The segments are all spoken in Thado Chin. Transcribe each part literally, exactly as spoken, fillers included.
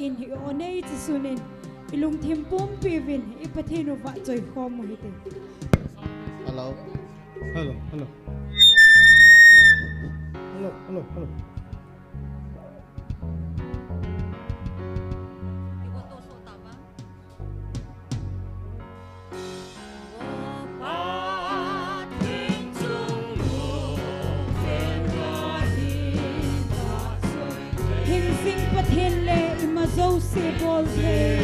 In hi o nei chi sunin, i lungthim pumpi uvin i Pathen u vahchoi khom u hite. Hello. Hello, hello. Hello, hello, hello. Hingjing Pathen le ima jouse bol thei.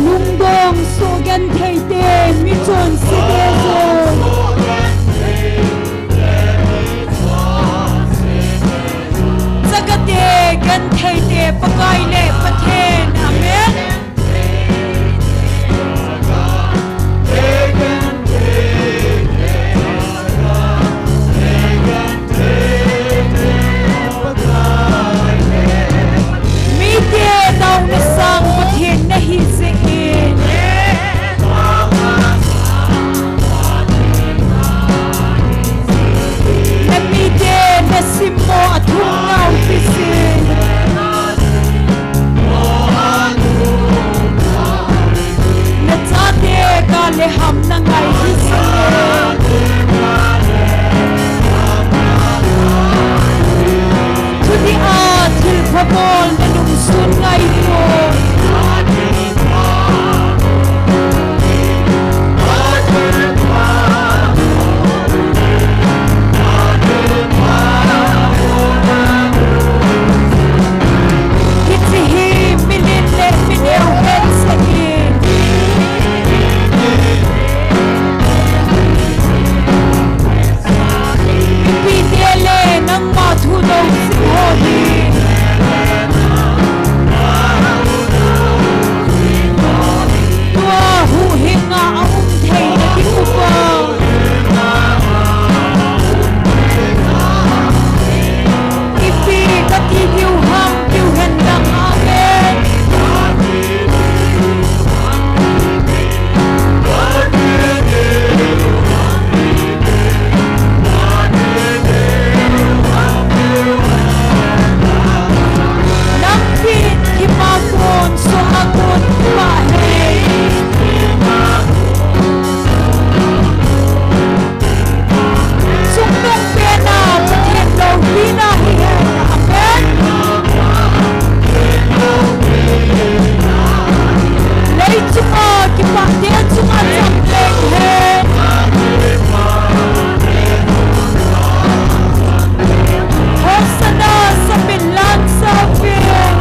Lungdong soh genthei te, michonse te jong. Chakate genthei te, Pakai le Pathen. Amen. Mite taona sang Pathen nahi jeh in. Na mite na simmo a thum ngau kisin. Na chate ka le ham na ngai hi seh. Thuti a thil pha bol na lungsun ngai mo. Hiche hi milen le mineo hensah in. Mipi te le nangma thu dong sing ho hi. Tua huhhing a a um theina ding uva. Ipi kati diu ham, diu hen lang, amen. Nang pi thima kon, song a kon, pa hei. Sung nung pen a Pathen loupina hi hen. Amen. Lei chunga kipah te chunga cham leng hen. Hosanna, samin lan sa uvin.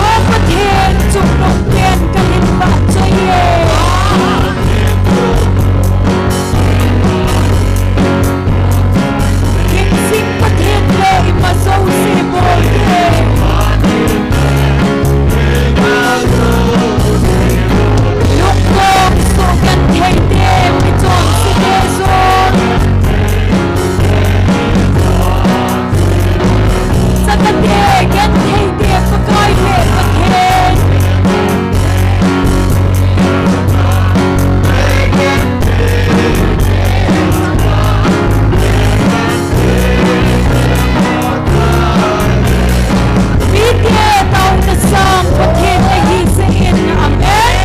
O Pathen, chungnung pen kahin vahchoi e. Hingjing Pathen le ima jouse bol thei. Lungdong soh genthei te, michonse te jong. Chakate genthei te, Pakai le Pathen. Mite taona sang Pathen nahi jeh in. Amen.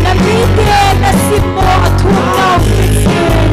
Na mite na simmo a thum nau kisin.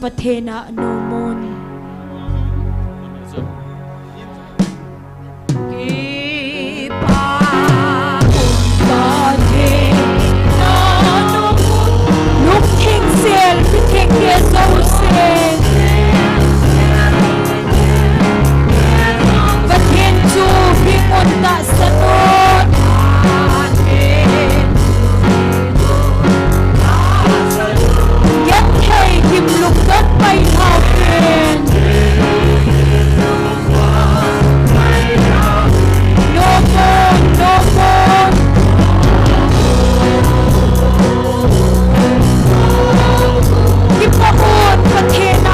Pathen a nom un. Kipa um Pathen a nom un. Lungtheng sel, mithengte jouse. Pathen chu hing un, tahsan un. Genthei himlung don pai lhau hen. Nom un, nom un. Kipa un, Pathen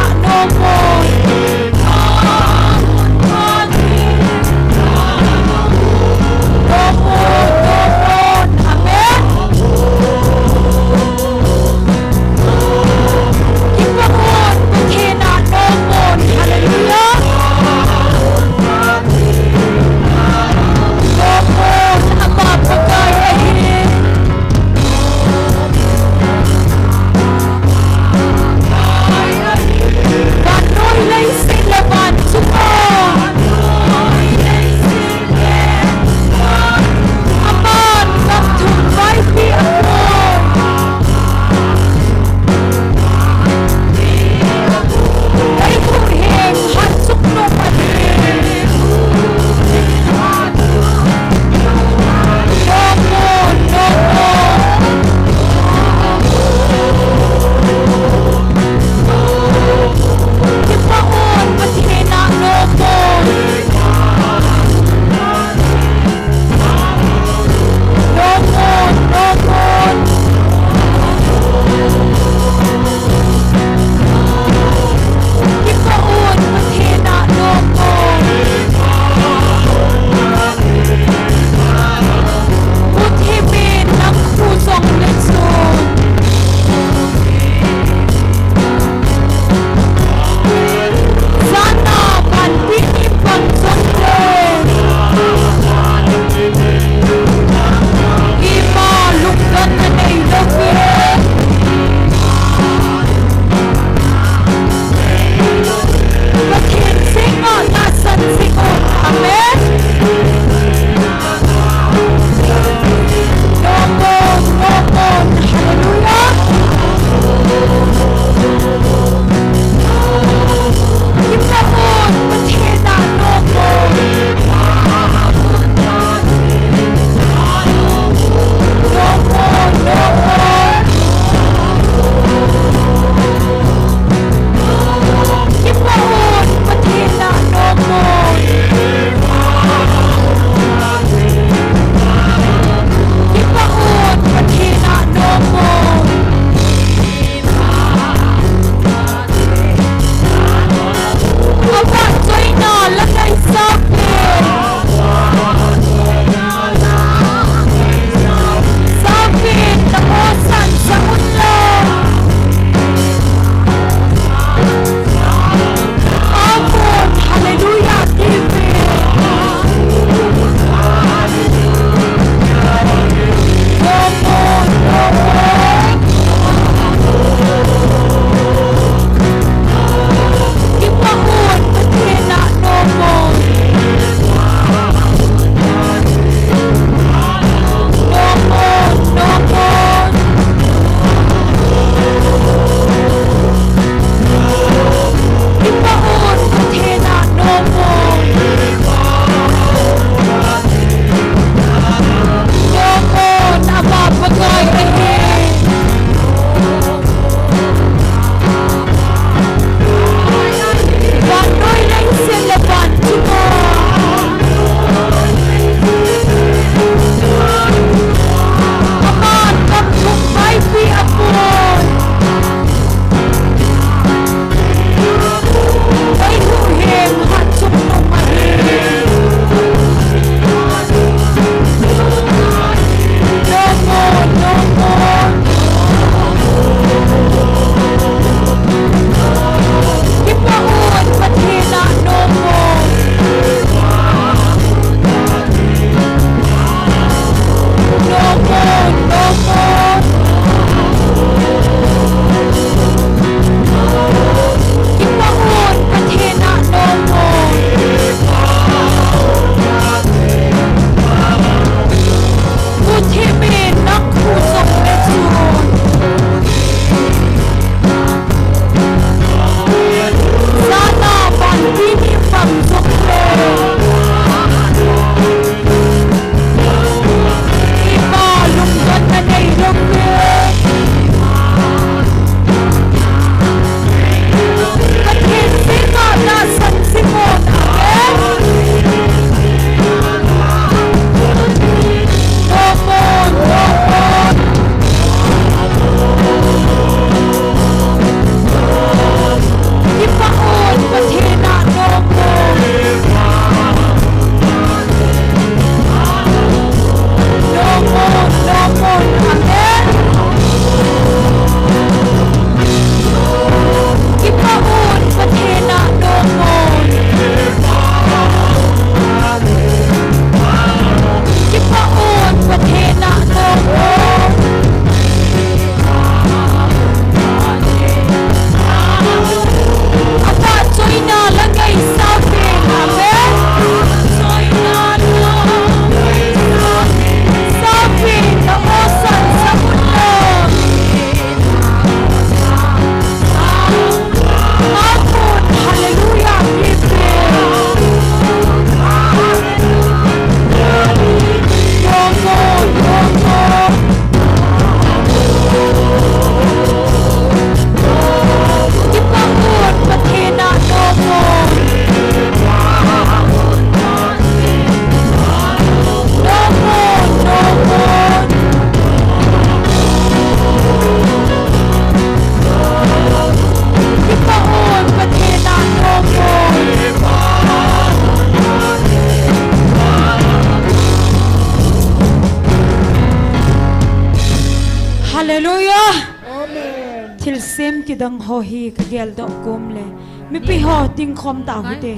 kidang ho hi ka geldoh kom le, mipi ho tingkhom ta hite.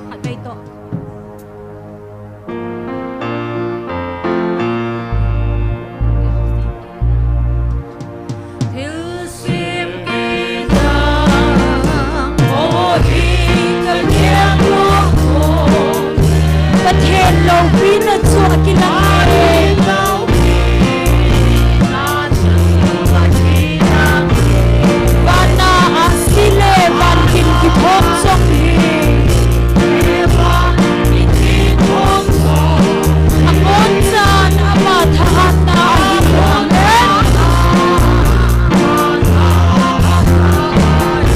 Khat pai to. Pathen loupina chu akilang e. Vana ahsi le van tin kiphong jong hi. Abon chan ama thahatna ahi. Amen.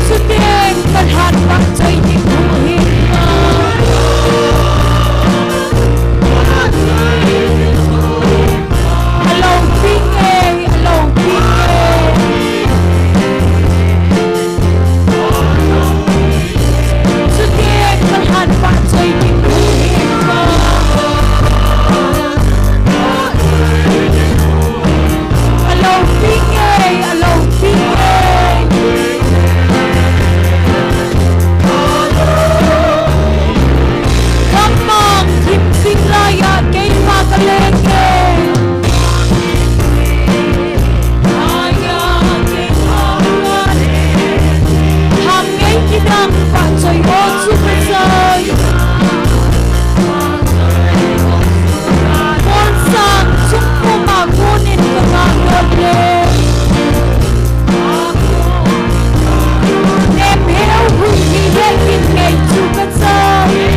Chuteng kalhan vahchoi ding hi. Alouping e, alouping e. Chuteng kalhan vahchoi ding hi. Alouping e, alouping e. Gammang thim sing laiya keima kaleng e. Ham ngei kidang vahchoi o chu kasei. Kolsang chung puma konin kangah lou le. Nemheu hui hi hekin ngei chu kasei.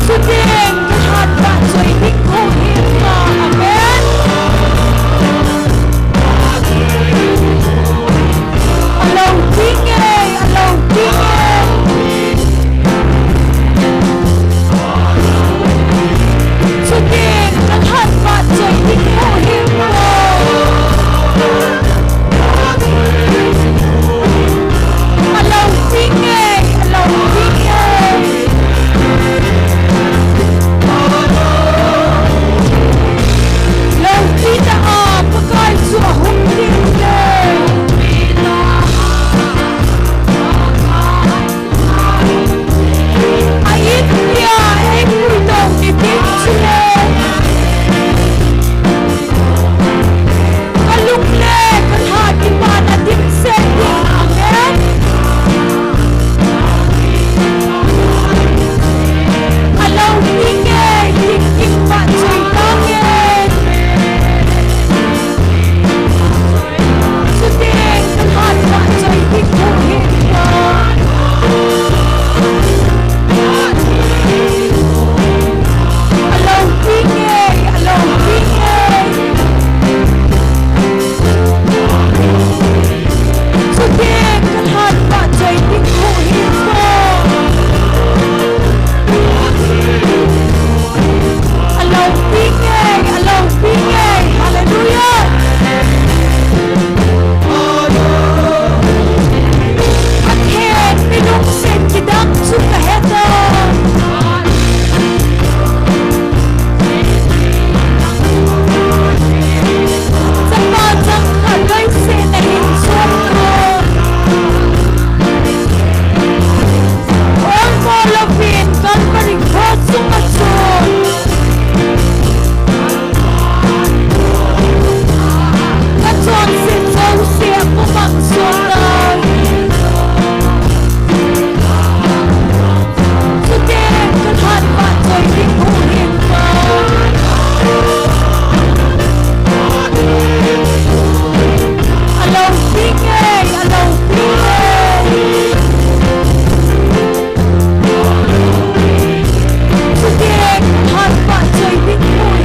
Chuteng kalhan vahchoi ding hi. Amen. Alouping e, alouping e. Chuteng kalhan vahchoi ding hi. Alouping e, alouping e. Loupina a Pakai chu ahung ding e. A in nia eipui doh ni ding chule. Kalung le kalhan kipana dimset ding. Amen. Alouping e, ding ding vahchoi tange. Chuteng kalhan vahchoi ding hi. Alouping e, alouping e. Chuteng kalhan vahchoi ding hi. Alouping e, alouping e. Hallelujah. Pathen mi lungset kidang chu kahe tai. Chapa changkhat leiset a hin chon ko. Olmo louvin Calvary cross chunga chun. Kachonset jouse akoma chon tai. Chuteng kalhan vahchoi ding hi. Alouping e, alouping e. Chuteng kalhan vahchoi ding hi.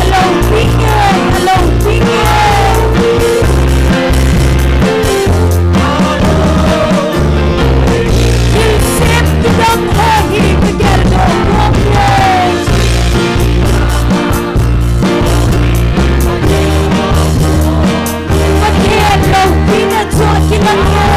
Alouping e, alouping e. Thilsem kidang ho hi kageldoh nom e. Pathen loupina chu akilang e.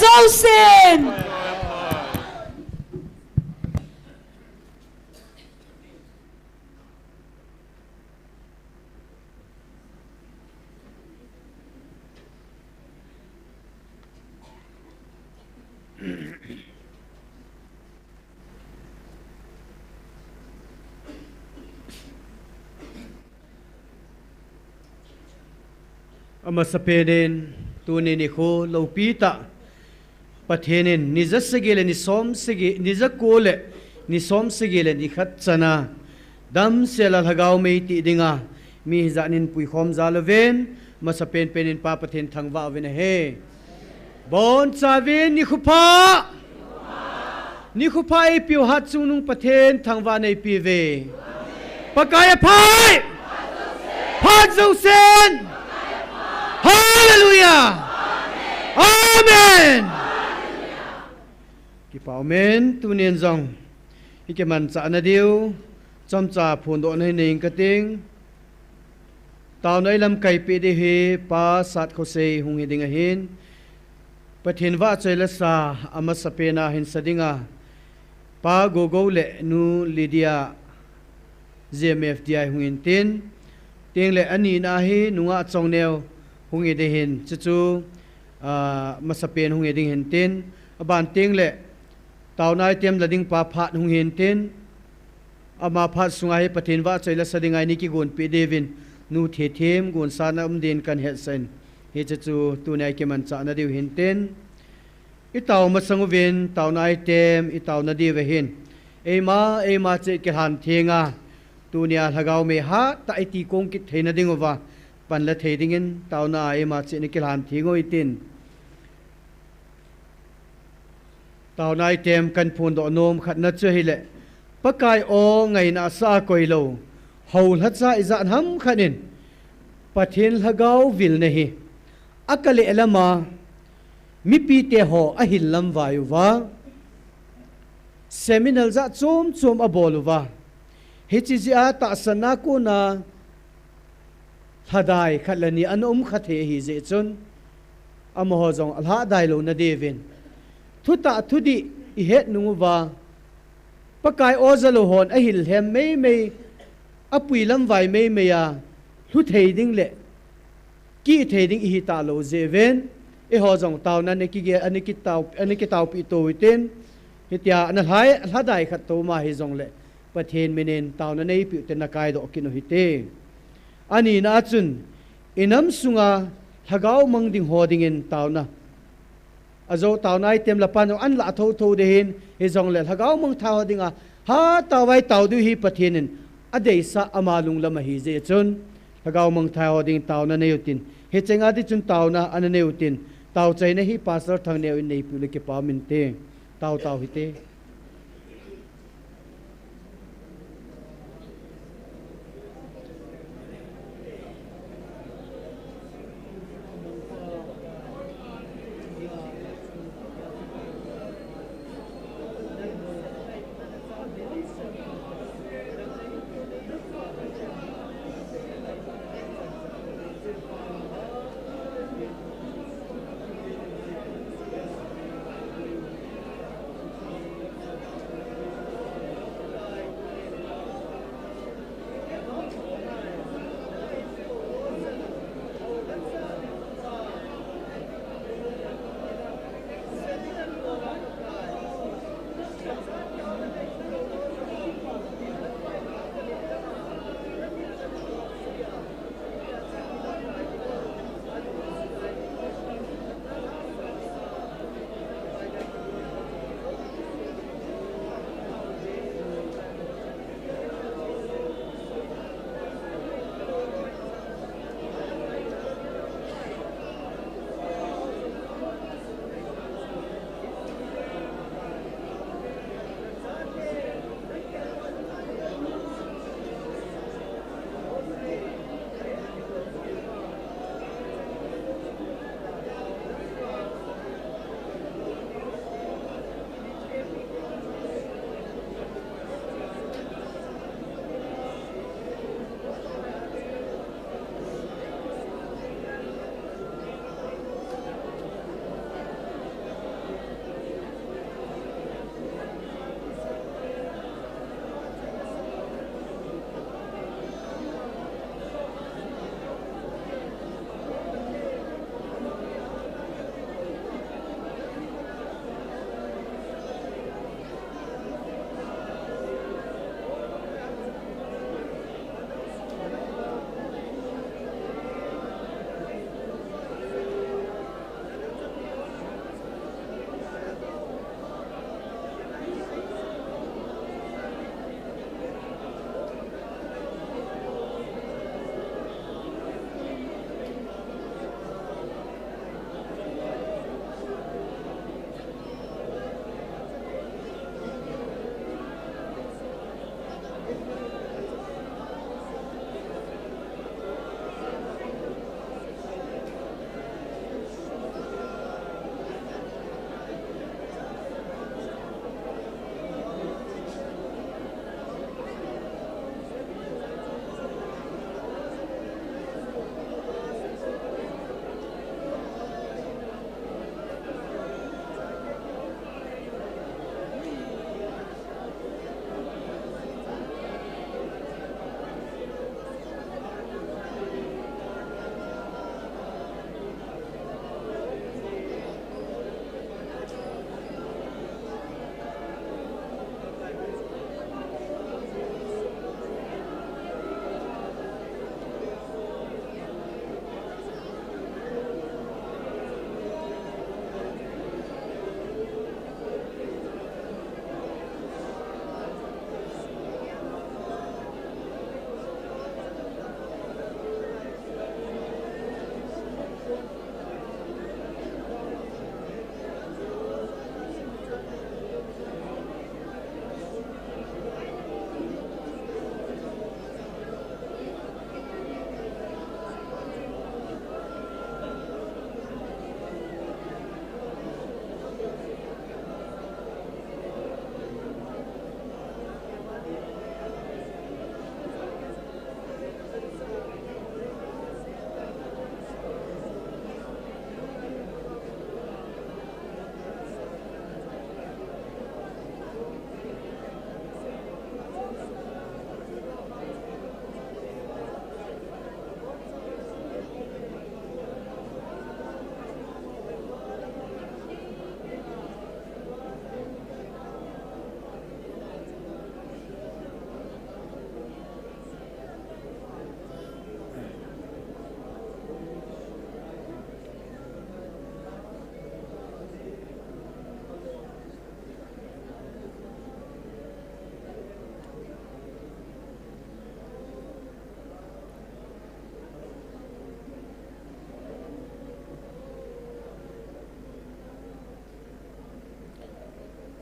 Josen. Amasapen in, tuni nikho lopi tah, Pathen in ni ja sagi le ni som sagi, ni ja ko le ni som sagi le ni khat chana damsel a lhagao mei tih dinga mi hijat in puikhom jal uvin, masapen pen in Pa Pathen thangvah uvin ahi. Boncha uvin, nikho pha. Nikho pha eipeu hat chungnung Pathen thangvah neipe uve. Pakai aphai. Phat jousen. Hallelujah. Amen. Kipa umen, tunin jong ikimanchah nadiu chomcha phondoh nahi nei inge kating. Taona ilamkaipi ding hi Pa Satkhosei hung hi ding ahin, Pathen vahchoi lasa amasapen a hin sa dinga Pa Gogo le Nu Lydia J M F D I hung intin, tengle anina hi Nungah Chongneo hung hi ding hin, chuchu, ah, masapen hung hi ding hintin, aban tengle taona item la ding pa Phat hung hintin, ama phat sunga hi Pathen vahchoi lasa dinga ini kigonpi diuvin Nu Thethem gonsan a um din kan hetsah in, hiche chu tunia ikimanchah nadiu hintin, itao masang uvin taona item itao nadiu ahin, eima eima cheh kilhan thenga, tunia lhagao mei hattah iti kong kit theina diuva pan la thei dingin taona a eima cheh ni kilhan theng u hitin. Taona item kan phondoh nom khatna chu ahile, Pakai o, ngaina sa a koilou houlhacha ijat ham khat in Pathen lhagao vilna hi akale lama mipite ho ahil lamvai uva, seminar jat chom chom abol uva, hiche jeh a tahsanna kona lhadai khat le ni ana um kha thei ahi jeh chun, amaho jong alhahdai lou nadiuvin, thutah thudih ihet nung uva, Pakai o jalou hon ahil lhem meimei, apui lamvai meimei a, lhu thei ding le kih thei ding ihi talou jeh uvin, eiho jong taona ana kigel, ana kitao, ana kitaopi tou hitin, hitia ana lhai, lhadai khat tou ma hijongle, Pathen minin taona neipiu te nakaidoh kit u hite. Anina a chun, inam sunga lhagao mang ding ho dingin taona ajou taona item la pan jong ana lah thotho ding ahin, hijongle lhagao mangthai ho dinga hatah a itao diu hi Pathen in adeisah ama lunglam ahi jeh chun, lhagao mangthai ho ding taona nei utin, hichenga ding chun taona ana nei utin, taochaina hi Pastor Thangneo in neipiu le kipa um inte. Tao tao hite.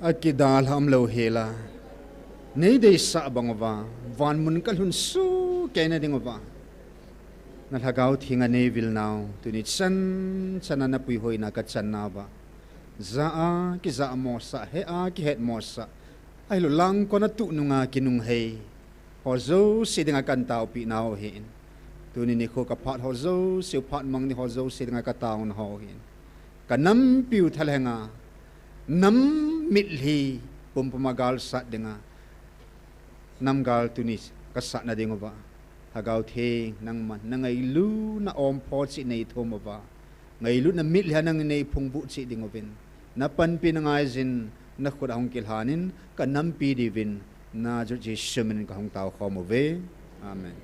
Akidalha umlou hela, neideisah bang uva, vanmun kalhun sukei nading uva, na Lhagao Theng a neivil nau, tuni chan chana napuihoina kachan nauva, ja a kijahmosah, het a kihetmosah, ahilou lang kona tuh nunga kinunghei ho jouse dinga kantaopeh nau ahin. Tuni nikho kaphat ho jouse, phat mang ni ho jouse dinga kataona ho ahin. Kanampiu thalhenga, nam mitlhi pumpuma galsat dinga, namgal tuni kasatna ding uva, Lhagao Theng nangman, nangailutna ompho cheh neithum uva, ngailutna mitlhi a nangin neiphungvuh cheh ding uvin, napanpina ngaiyin, nakhut a hung kilhanin, kanampi diuvin, najut Jesu minin kahung taokhom uve. Amen.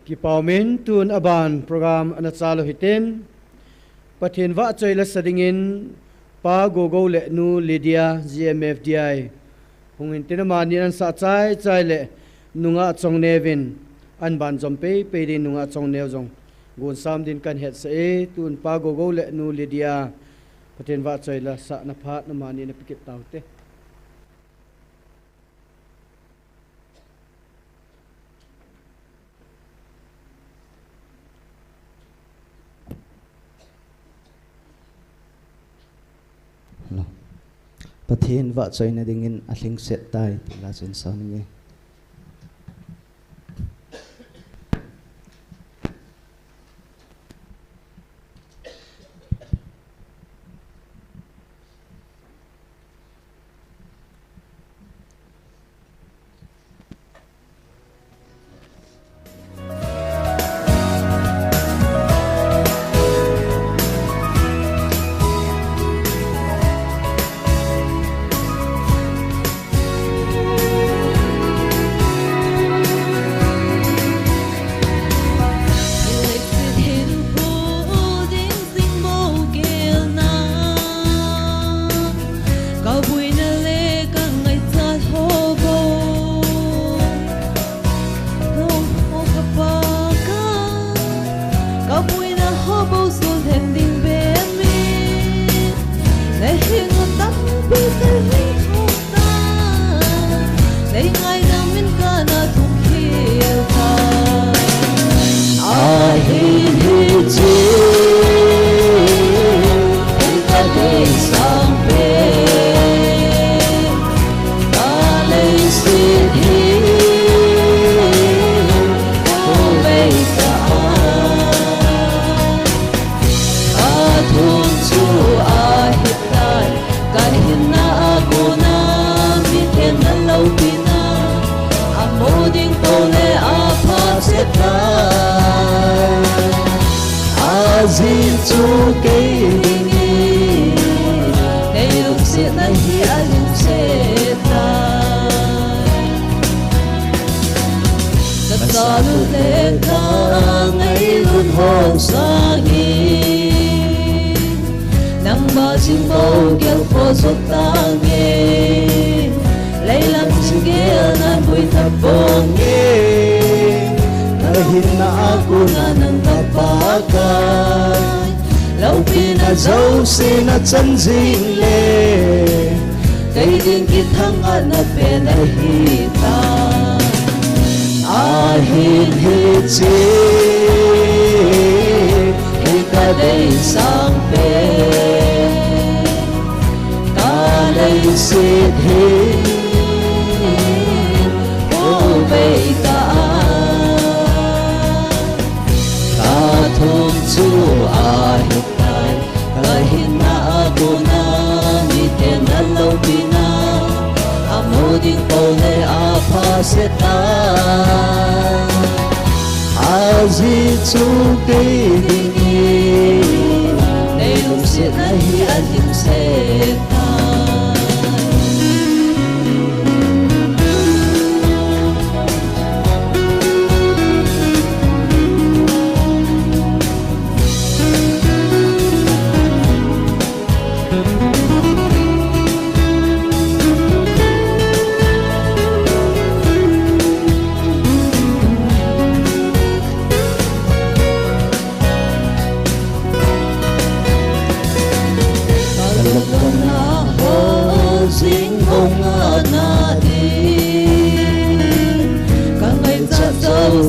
Kipah umin, tun aban program ana chal u hitin, Pathen vahchoi lasa dingin Pa Gogou le Nu Lydia, G M F D I, hung intin, amani ana sah chaichai le nungah chongneo vin, aban jom peipei din nungah chongneo jong gonsam din kahin hetsah e. Tun Pa Gogou le Nu Lydia, Pathen vahchoi lasahna phat amani ana pe kit taute. Pathen vahchoina dingin alhingset tai, ti la chun sa ninge. Ka buina le ka ngaichat ho bou, nang ho ka paka. Ka buina ho bou sulhem ding bemi, na hinga tampi ka hing thou ta. Nei ngaidam in kana thum khel ta. Ahin hiche, ka deisang pen, ka leiset hi, ko vei ta a. Ka thum chu ahitai, ka hinna a kona, miten na loupina, amu ding pou le apha seta. Ajeh chu kei dingin, nei lungsetna hi alhingset tai. Ka chalut le ka ngailut ho sangin, nangma jing bou gel kho jo tange. Leilam jing gel na bui ta ponge. Ka hinna a kona nang ka Pakai. Loupina jouse na chan jing le, kei ding kithang-at na pen ahi ta. Ahin hiche, kei ka deisang pen, ka leiset hi, ko vei ta a. Ka thum chu ahitai, ka hinna a kona, miten na loupina, amu ding pou le apha seta. Ajeh chu kei dingin, nei lungsetna hi alhingset tai.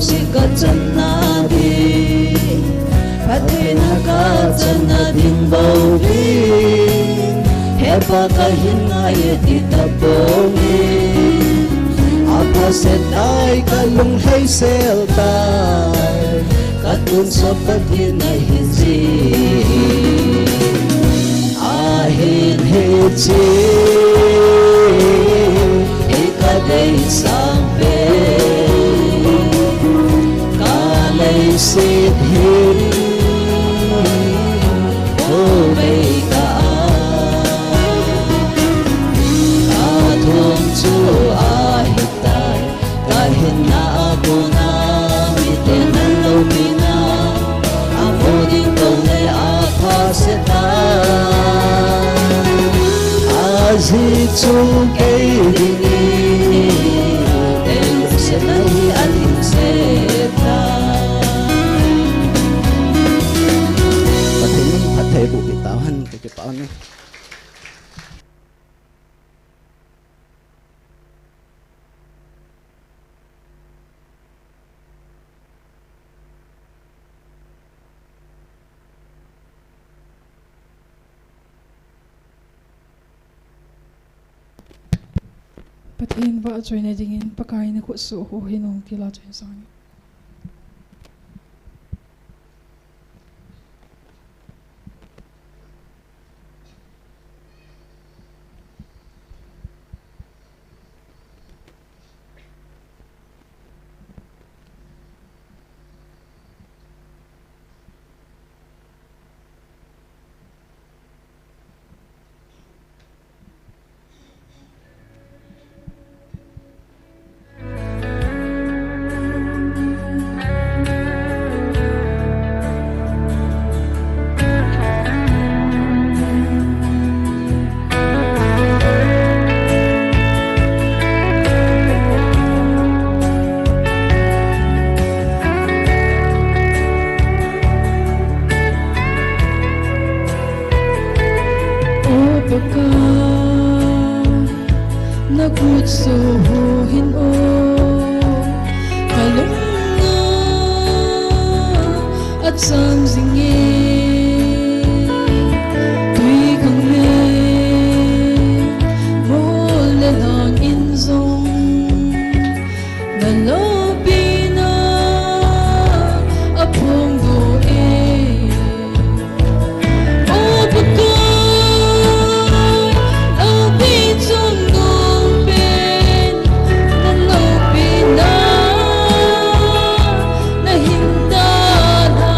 Jouse kachanna ding, Pathen a kachanna ding bou hi, Hepa kahin ngai e ti tapong in, apha se tai, kalung lhai sel tai, katonsot Pathen ahi ji. Ahin hiche hi kadeisah pen, kaleiset hin, o bei ka a, kathum chu ahitai. Kahinna a kona miten aloupina, amu ding tong le apha se tai. Ajeh chu kei dingin, kei lungset na hi ading se tai. Pathen in phatthei boh peh tauhen, kakipah e. Pathen vahchoina dingin Pakai na khutsoh ho hin hung kila choi sang. O Pakai, na khutsoh ho hin o, kalung a acham jing e. Twikhanglen mol le lhang in jong, na loupina aphongdoh e. O Pakai, lopi chungnung pen, na loupina nahin dalha.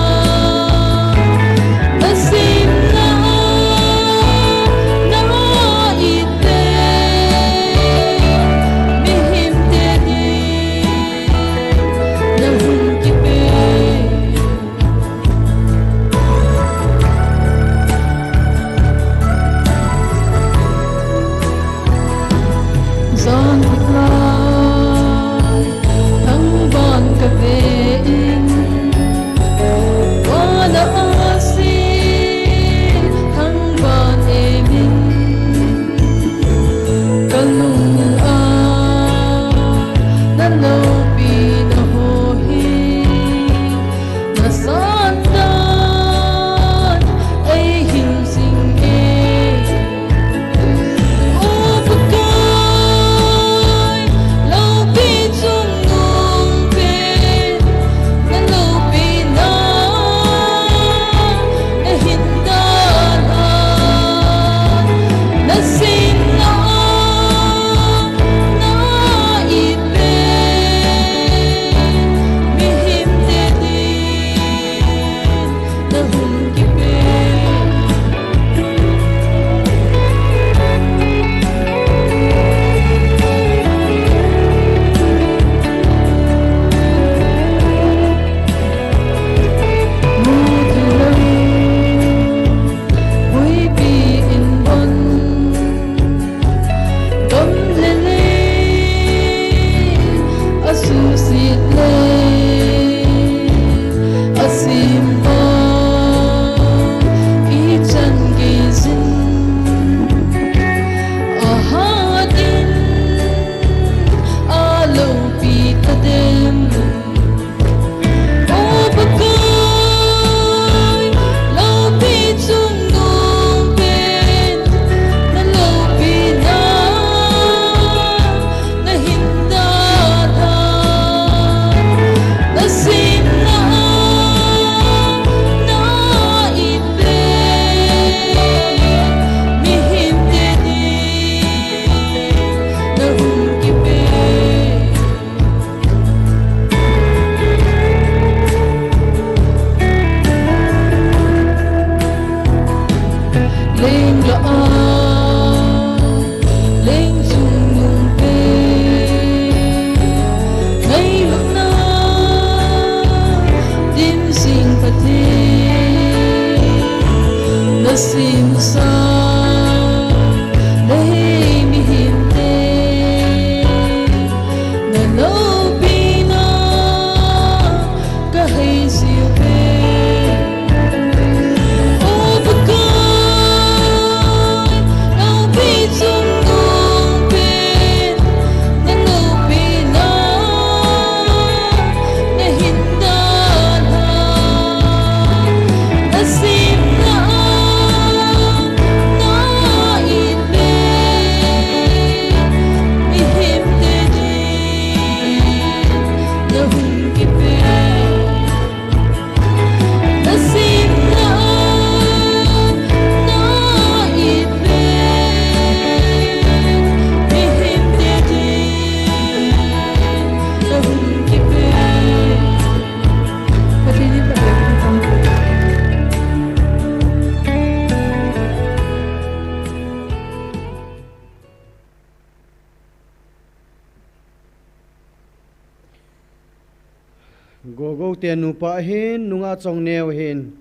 Gogo te nupa hin, nunga chongneo hin,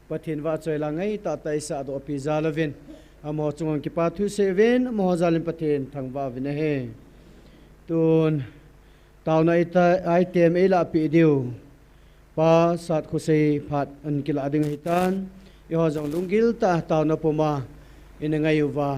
Pathen vahchoi la ngaitah tah isah doh pi jal uvin, amaho chunga kipathu sei uvin, amaho jal in Pathen thangvah uvin ahi. Tun, taona ita, item eilah peh diu. Pa Satkhosei phat ana kilah ding ahitan, eiho jong lunggil tah a taona puma ina ngai uva,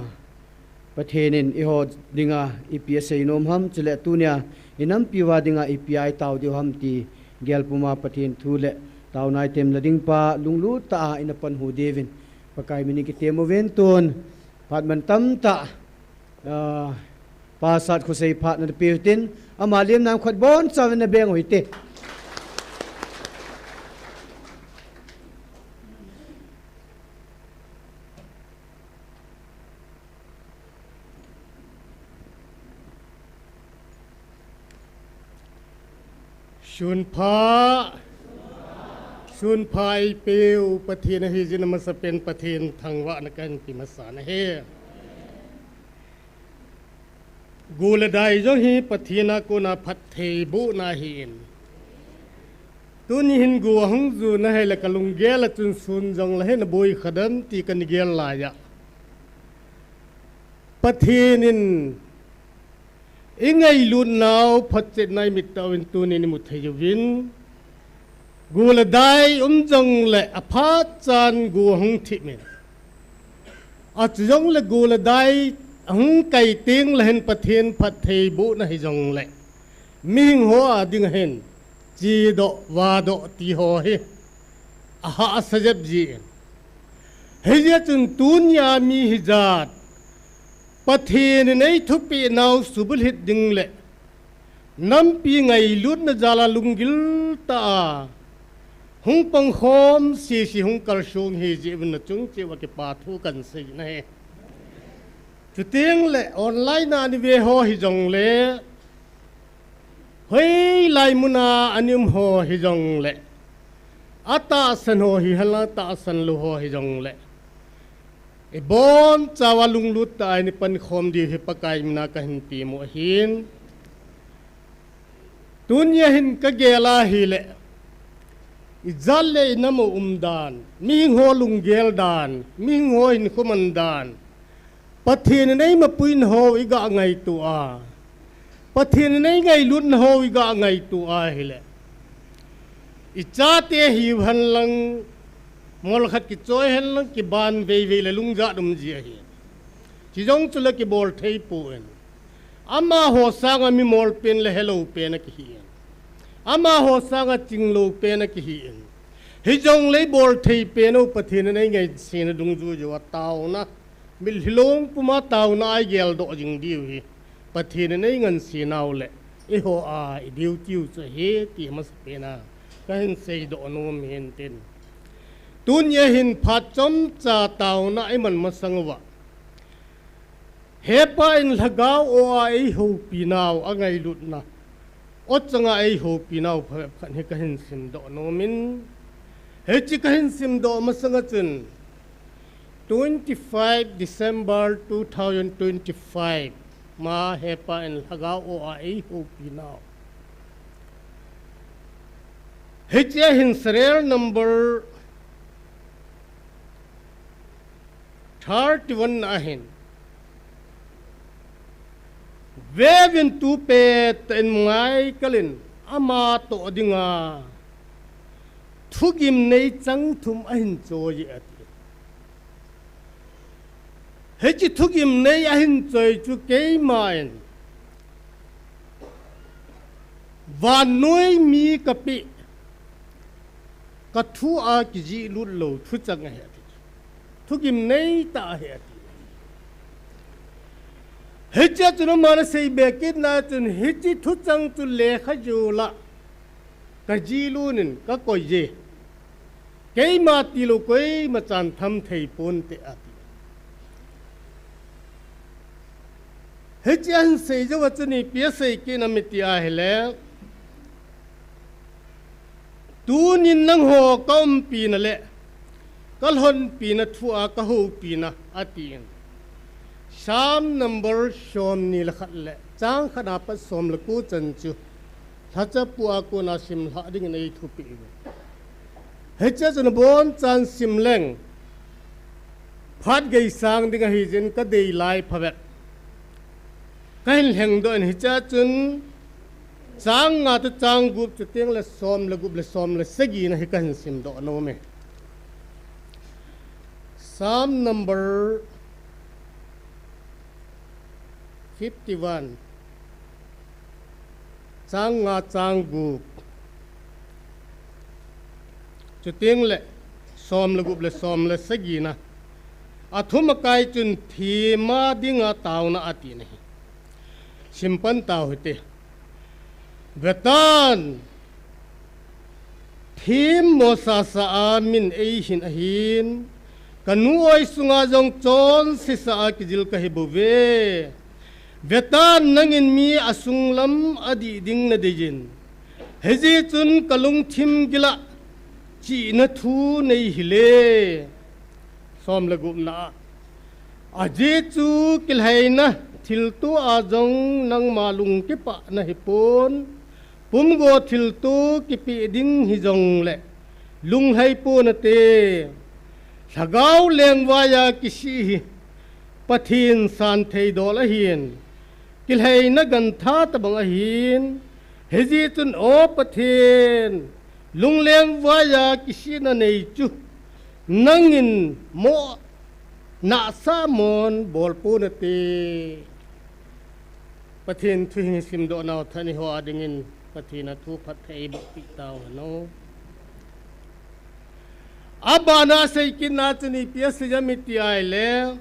Pathen in eiho dinga ipi asei nom ham, chule tunia inampi uva dinga ipi a itao diu ham ti gel puma Pathen thu le taona item la ding pa lunglut tah a ina panhu diuvin Pakai min in kitem uvin. Tun phat man tamtah, ah, Pa Satkhosei phat nana pe uhitin, ama lim nam khat boncha uvin nabeng u hite. Sun pha, sun pha eipeu Pathen ahi jeh in amasapen Pathen thangvahna kahin pe masa nahi. Go le dai jong hi Pathen a kona phattheibohna ahin. Tuni hin go ahung ju na hile kalunggel a chun sun jong la hin aboi kha dem ti kana gel lai a. Pathen in ingailutnau phatchetna imit tah uvin tunin imu thei uvin. Go le dai um jongle aphat chan go ahung thip in. Achu jongle go le dai ahung kai teng le hin Pathen phattheibohna hi jongle mihing ho a ding ahin, chedoh, vadoh ti ho hi ahahsa jep jin. Hijeh chun tunia mi hijat Pathen in eithupeh nau subulhit ding le nampi ngailutna jal a lunggil tah a hung pangkhom sese hung kalsong hi jeh uvin nachung cheh uva kipa thu kahin sei nahi. Chuteng le online a ana ve ho hi jongle, hoilai mun a ana um ho hi jongle, atahsan ho hi henlang tahsan lou ho hi jongle, ibonchauva lunglut tah a ina pankhom diu hi Pakai mina kahin temmu ahin. Tunia hin kagel a hile, ijat le inam a um dan, mihing ho lunggel dan, mihing ho hinkho man dan, Pathen in eimapui nau iga ngaito a, Pathen in eingailut nau iga ngaito a hile, ichate hiu henlang, mol khat kichoi henlang kiban veivei le lungjat um ji ahi. Chijong chule kibol thei pon. Amaho sanga mimol pen le helou pen akihin. Amaho sanga chinglou pen akihin. Hijongle ibol thei pen u Pathen in eingaisena dungjuiya taona, mitlhi long puma taona a igel doh jing diu hi Pathen in eingansena u le eiho a idiu tiu chu ahi ti masapen a kahin seidoh nom hintin. Tunia hin phat chomcha taona iman masang uva, Hepa in lhagao o a eihoupi nau angailutna, o changa eihoupi nau pha, phat hi kahin simdoh nomin. Hiche kahin simdoh masanga chun, twenty-five December two thousand twenty-five ma Hepa in lhagao o a eihoupi nau. Hiche hin serial number thirty-one ahin. Vevin tupet in Michael in ama toh dinga thugimnei chang thum ahin choi e ati. Hiche thugimnei ahin choi chu keiman vannoi mi kapeh, kathu a kijihlut lou thuchang ahi ati. Thugimnei tah ahi ati. Hiche a chun aman asei be kitna chun hiche thuchang chu lekha jol a kajihlut in kakoi e. Keima tilou koima chan tham thei ponte ati. Hiche ahin sei jou a chun ipi asei kit nam iti ahile, tunin nangho kaumpina le kalhonpina thu a kahoupina atin. Psalm number somni le khat le chang khat apat som le ko chan chu Lhacha pu a kona simlhah dingin eithupeh uve. Hichea chun abonchan sim leng phat geisang ding ahi jeh in kadei lai phabep kahin lhengdoh in, hichea chun chang nga toh chang gup, chuteng le som le gup le som le sagi na hi kahin simdoh nom e. Psalm number fifty-one, chang nga, chang gup, chuteng le som le gup le som le sagi na. Athum akai chun thema dinga taona ati na hi. Simpan tau hite. Vetan, themmo sasa a min eihin ahin, kanu oi sunga jong chonse sa a kijil kahi bouve. Vetan, nangin mi asunglam adih ding nadei jin, hijeh chun kalungthim gil a chihna thu neihil e. Som le gupna a, ajeh chu kilhaina thilto a jong nangma lung kipah nahipon, pumgo thilto kipeh ding hijongle lunglhai ponate. Lhagao lengvai a kisih hi Pathen santhei dol ahin, kilhaina gantha tabang ahin, hijeh chun, O Pathen, lunglengvai a kisihna nei chu nangin mo nahsah mon bol ponate. Pathen thu hi simdoh nau thaneho a dingin Pathen a thu phatthei eiboh peh tau hen. Abana seikit na chun ipi asei em iti ahile,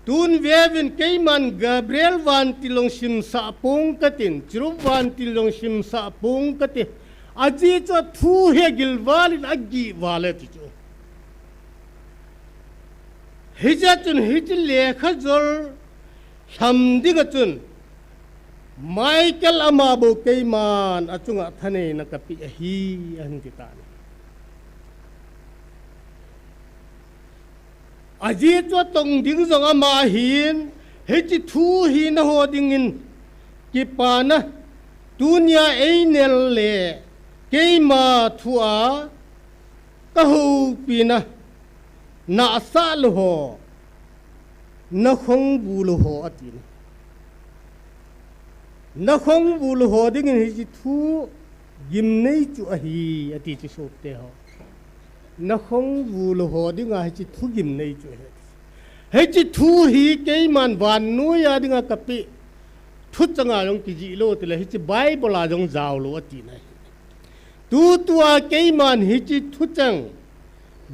tun veuvin, keiman Gabriel vantil jong simsah pong katin, Cherub vantil jong simsah pong kati. Ajeh chu athu hi agilval in agihval e ti chu. Hijeh chun hiche lekha jol lham dinga chun Michael ama bou keiman achunga thaneina kapeh ahi, ahin ti tan. Ajeh chu atong ding jong ama ahin, hiche thu hi naho dingin kipana tunia einel le keima thu a kahoupina, nahsah lou ho, nakhongbu lou ho atina. Nakhongbu lou ho dingin hiche thu gimnei chu ahi, ati chu sopite ho. Nakhongbu lou ho dinga hiche thu gimnei chu ahi. Hiche thu hi keiman vannoiya dinga kapeh thuchanga jong kijih lou tile, hiche Bible a jong jaolou atina ahi. Tutua keiman hiche thuchang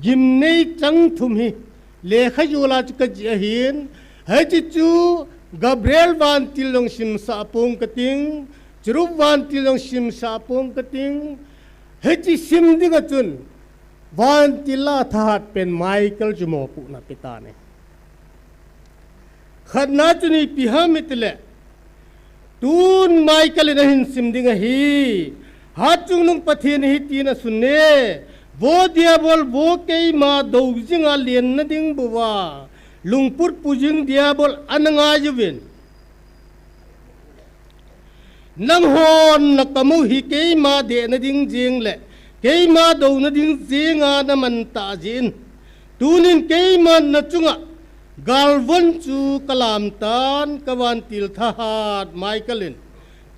gimnei chang thum hi lekha jola chu kajih ahin, hiche chu Gabriel vantil jong simsah pong kating, Cherub vantil jong simsah pong kating, hiche sim dinga chun vantil a thahat pen Michael chu mopohna pe tane. Khatna chun ipi ham itile, tun Michael in ahin sim ding ahi. Hatchungnung Pathen in hitin asun e, Vo Diabol, vo keima dou jinga lenna ding bouva lungput pu jing Diabol, ana ngai uvin. Nanghon nakam u hi keima dehna ding jeng le keima douna ding jenga naman tah jeh in, tunin keiman nachunga galvon chu kalam tan, kavantil thahat Michael in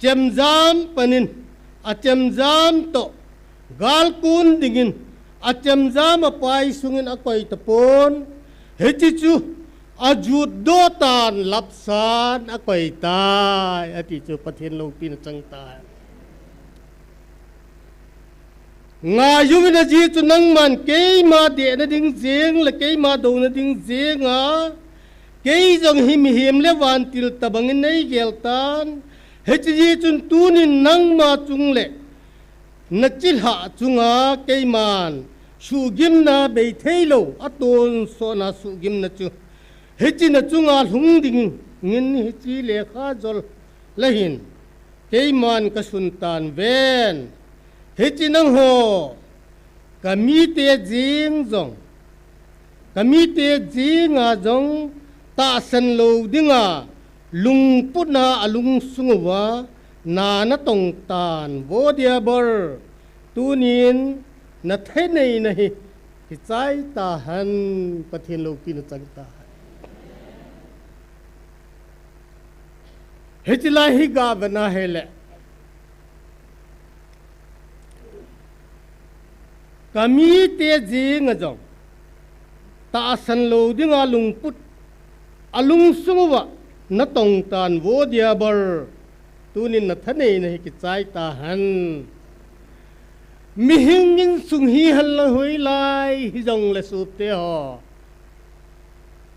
chemjam panin, achemjam toh galkun dingin achemjam apai sungin akoi tapon, hiche chu ajutdoh tan lapsan akoi tai, ati chu Pathen loupina chang tai. Ngai uvin, ajeh chu nangman keima dehna ding jeng le keima douna ding jenga kei jong hi mihem le vantil tobangin neigel tan, hiche jeh chun tunin nangma chung le nachilhah chunga keiman suhgimna bei theilou, atonsotna suhgimna chu, hiche nachunga lhung dingin hiche lekha jol lahin keiman kasun tan ven. Hiche nangho kamite jeng jong, kamite jenga jong tahsan lou dinga lungputna alungsung uva Na natong tan, vo Diabol, tunin nathaneina hi kichai tahen, Pathen loupina chang tahen. Hitilai hi gavena hile, kamite jinga jong tahsan lou dinga lungput, alungsung uva natong tan, vo Diabol, tunin nathaneina hi kichai tahen. Mihing insung hihen lang hoilai hijongle sopte ho,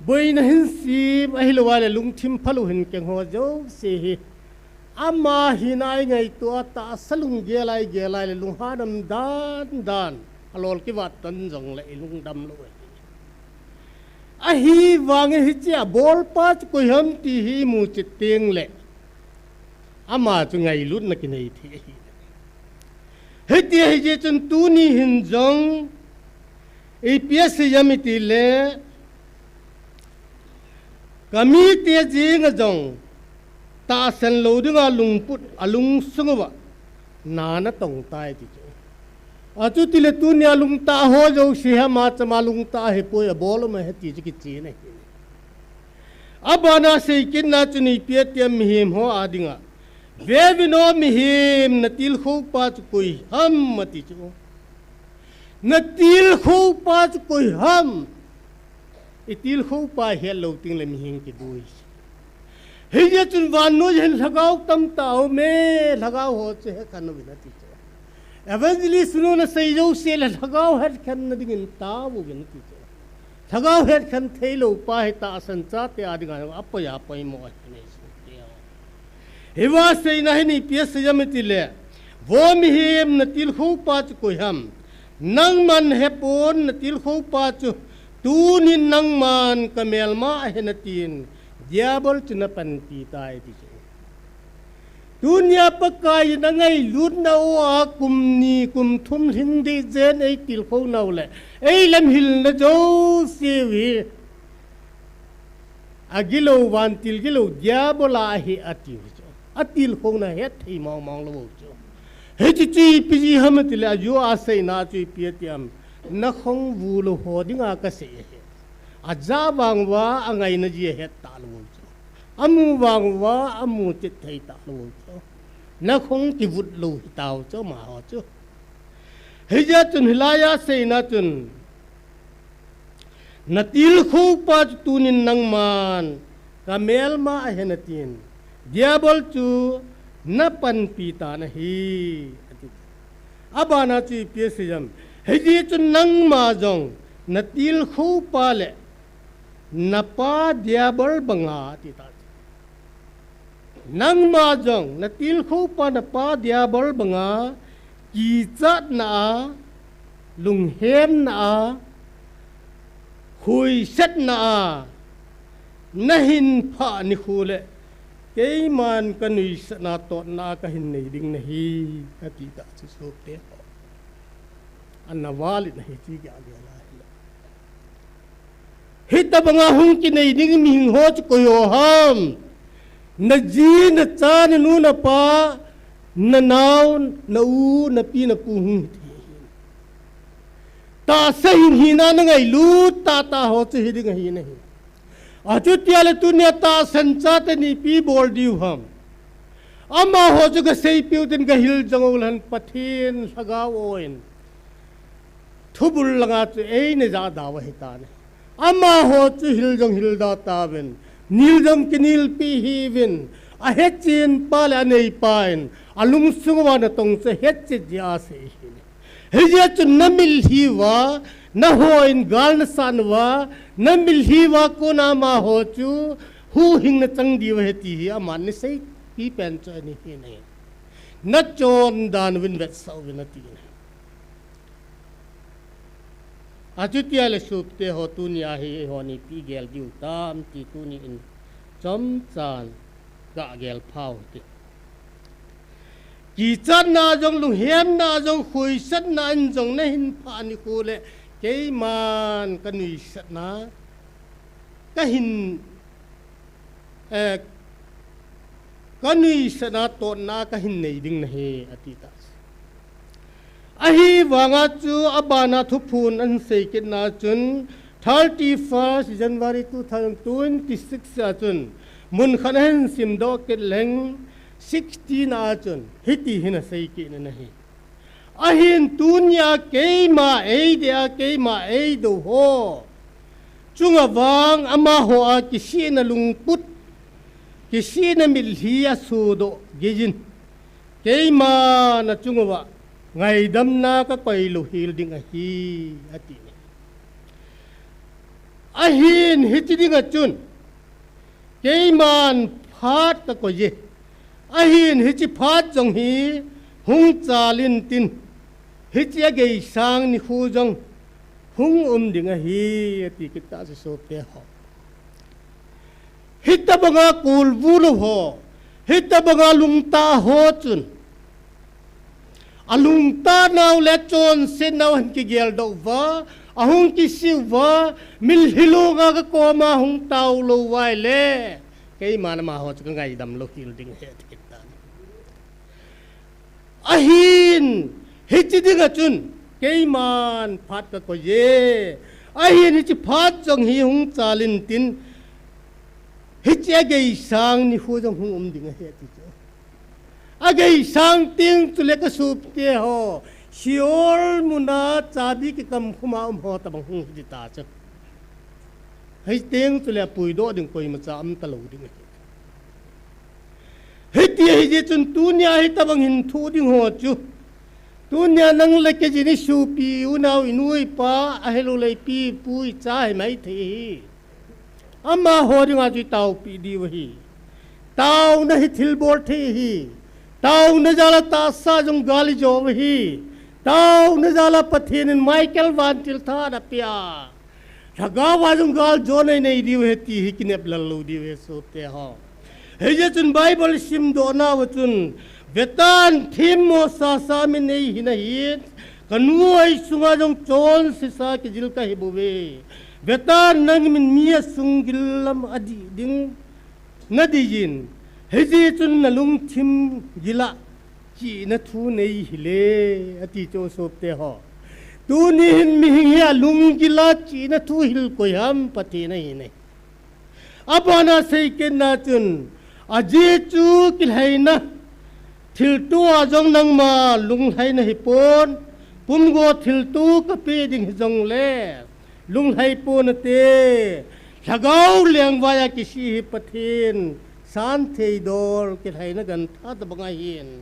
boina hinsem ahilouva le lungthim phalou hinkeng ho jouse hi, ama hina ingaito a, tahsa lunggel a igel a le lunghanam dan dan alol kivat tan jongle ilungdam lou ahi. Ahivangin hiche abolpa chu koi ham ti hi imu chet tengle ama chu ngailutna kinei thei ahi. Hiti ahijeh chun tuni hin jong ipi asei ham itile, kamite jinga jong tahsan lou dinga lungput, alungsung uva na natong tai ti chu. Achutile tunia lungtah ho jouse hi ama chama lungtah ahipoi, abol um ahi ti chu kichen ahi. Abana seikitna chun ipi ati ham mihem ho adinga, veuvin o mihem, natilkhoupa chu koi ham ati chu. Natilkhoupa chu koi ham? Itilkhoupa hetlou tengle mihem kidui. Hijeh chun vannoi hin lhagao tamtah aume, lhagao ho chu hekhen uvin ati chu. Evangelist nu nasei jouse le lhagao hetkhenna dingin taovin ati chu. Lhagao hetkhen theiloupa hi tahsan chate adinga apoi apoimo ahi. Hiva seina hin ipi asei ham itile, vo mihem, natilkhoupa chu koi ham? Nangman hepon, natilkhoupa chu tunin nangman kamelma ahi natin, Diabol chu napanpi tai ti chu. Tunia Pakaiyin angailutnauva kum ni kum thum lhing ding jen eitilkhou nau le eilamhilna jouse hi agilou, vantil gilou Diabol a ahi atiu chu. Atilkhouna hetthei mongmong lou chu. Hiche chu ipi jeh ham itile, ajo a aseina chu ipi ati ham? Nakhongvu lou ho dinga kasei ahi. Ajah vang uva, angaina jeh ahet talou chu. Amu vang uva, amu chet thei talou chu. Nakhong kivut lou hitau chu amaho chu. Hijeh chun hilaiya aseina chun, natilkhoupa chu tunin nangman kamelma ahi natin, Diabol chu napanpi tan ahi, ati. Abana chu ipi asei ham? Hijeh chun nangma jong natilkhoupa le napa Diabol banga ati ta chu. Nangma jong natilkhoupa napa Diabol banga kichatna a, lunghemna a, khuisatna a nahin phah nikho le keiman kanuisatna totna a kahin nei ding nahi, ati ta chu sopte ho. Ana valin ahi ti gagel ahile. Hitobanga hung kinei ding mihing ho chu koi ho ham? Naji, nacha, nanu, napa, nanao, na-u, napi, napu hung hithei. Tahsa hing hina nangailut tahtah ho chu hiding ahi nahi. Achutia le tunia tahsan chate in ipi bol diu ham? Amaho chu kaseipiu tin kahil jong uleh Pathen lhagao in thubul langa chu eina jahda u ahitan. Amaho chu hil jong hilda tauvin, nil jong kinilpi hih uvin, ahetchenpa le aneipa in alungsung uva natong chu ahetchet jeh a asei ahi. Hijeh chun namilhi uva, nahon gal nasat uva, namilhi uva kona amaho chu huhhingna chang diu ahi ti hi aman aseipi pen chu ahi nahi. Nachon dan uvin vetsah uvin ati. Achutia le sopte ho, tunia hi eihon ipi gel diu tam ti tuni in chomchan gagel phau hite. Kichatna jong, lunghemna jong, khuisatna in jong nahin phah nikho le keiman kanuisatna kahin, eh, ka nuisatna totna ka hin nei ding nahi, ati ta. Ahivanga chu abana thuphon ahin sei kitna chun thirty-first January two thousand twenty-six a chun mun khat ahin simdoh kit leng sixteen a chun hiti hin asei kit in ahi. Ahin tunia keima eidei a keima eidou ho chunga vang amaho a kisihna lungput, kisihna mitlhi asodoh geiyin, keima nachung uva ngaidamna kakoi louhel ding ahi, ati. Ahin hiche dinga chun keiman phat kakoi e. Ahin hiche phat jong hi hung chal intin, hiche ageisang nikho jong hung um ding ahi, ati kit ta, sopite ho. Hitabanga kolvu lou ho, hitabanga lungtah ho chun alungtahnau le chonsetnau ahin kigeldoh uva, ahung kisih uva, mitlhi longa kakoma hung tao lou uva ahile, keiman amaho chu kangaidam louhel ding ahi, ati kit tan. Ahin hiche dinga chun keiman phat kakoi e. Ahin hiche phat jong hi hung chal intin, hiche ageisang nikho jong hung um ding ahi, ati chu. Ageisang teng chule kasopite ho, Sheol muna chabi kikamkhuma um ho tabang hung hiti ta chu. Hiteng chule apuidoh ding koimacha umtalou ding ahi. Hiti ahijeh chun tunia hitabang hin thoh ding ho chu, tunia nang le kei jin isopi, unau, inu, ipa, ahilouleh ipi ipu icha himaithei hi, amaho dinga chu itaopeh diu ahi. Taona hi thilbol thei ahi. Taona jala tahsa jong gal ijo u ahi. Taona jala Pathen in Michael vantil tha anapeh a, lhagaova jong galjona inei diu ahi ti hi kinep lal lou diu ahi, sopite ho. Hijeh chun Bible simdohnauva chun, vetan, themmo sasa min eihin ahin, kanu eisunga jong chonsesa kijil kahibouve. Vetan, nangin mi asunggil lam adih ding nadih in, hijeh chun nalungthim gila chihna thu neihil e, ati chu, sopite ho. Tuni hin mihem hi alunggila chihna thu hil koi ham? Pathen ahi ne. Abana seikitna chun, ajeh chu kilhaina thilto a jong nangma lunglhai nahipon, pumgo thilto kapeh ding hijongle lunglhai ponate. Lhagao lengvaiya kisih hi Pathen santhei dol kilhaina gantha tabang ahin.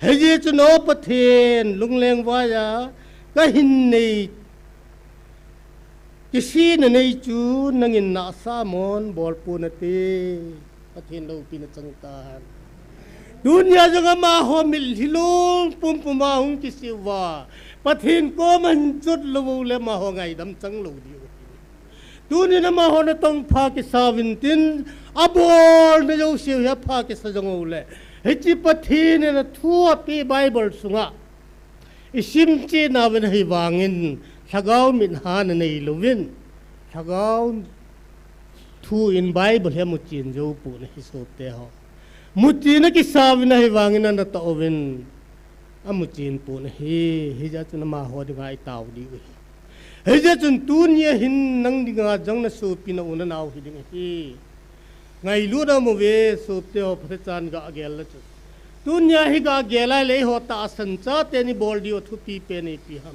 Hijeh chun, O Pathen, lunglengvaiya kahin nei kisihna nei chu nangin nahsah mon bol ponate. Pathen loupina chang tahen. Tunia jong amaho mitlhi long pumpuma hung kisih uva, Pathen koma hin jot lou uleh amaho ngaidam chang lou diu ahi. Tunin amaho natongpha kisa uvin tin, abolna jouseu hi apha kisa jong uleh, hiche Pathen in athu apeh Bible sunga isim cheh nauvin ahivangin, lhagao mit hana neilouvin, lhagao thu in Bible hi amuchen jou pon ahi, sopite ho. Muchen akisa uvin ahivangin anatoh uvin, amuchen pon ahi. Hijeh chun amaho dinga itao diu ahi. Hijeh chun tunia hin nang dinga jong nasopi, na u nanao hiding ahi. Ngailutna um uve, sopite ho, phatechan gah gel le chun. Tunia hi gah gel a ahile eiho tahsan chateni bol diu athupi pen ipi ham?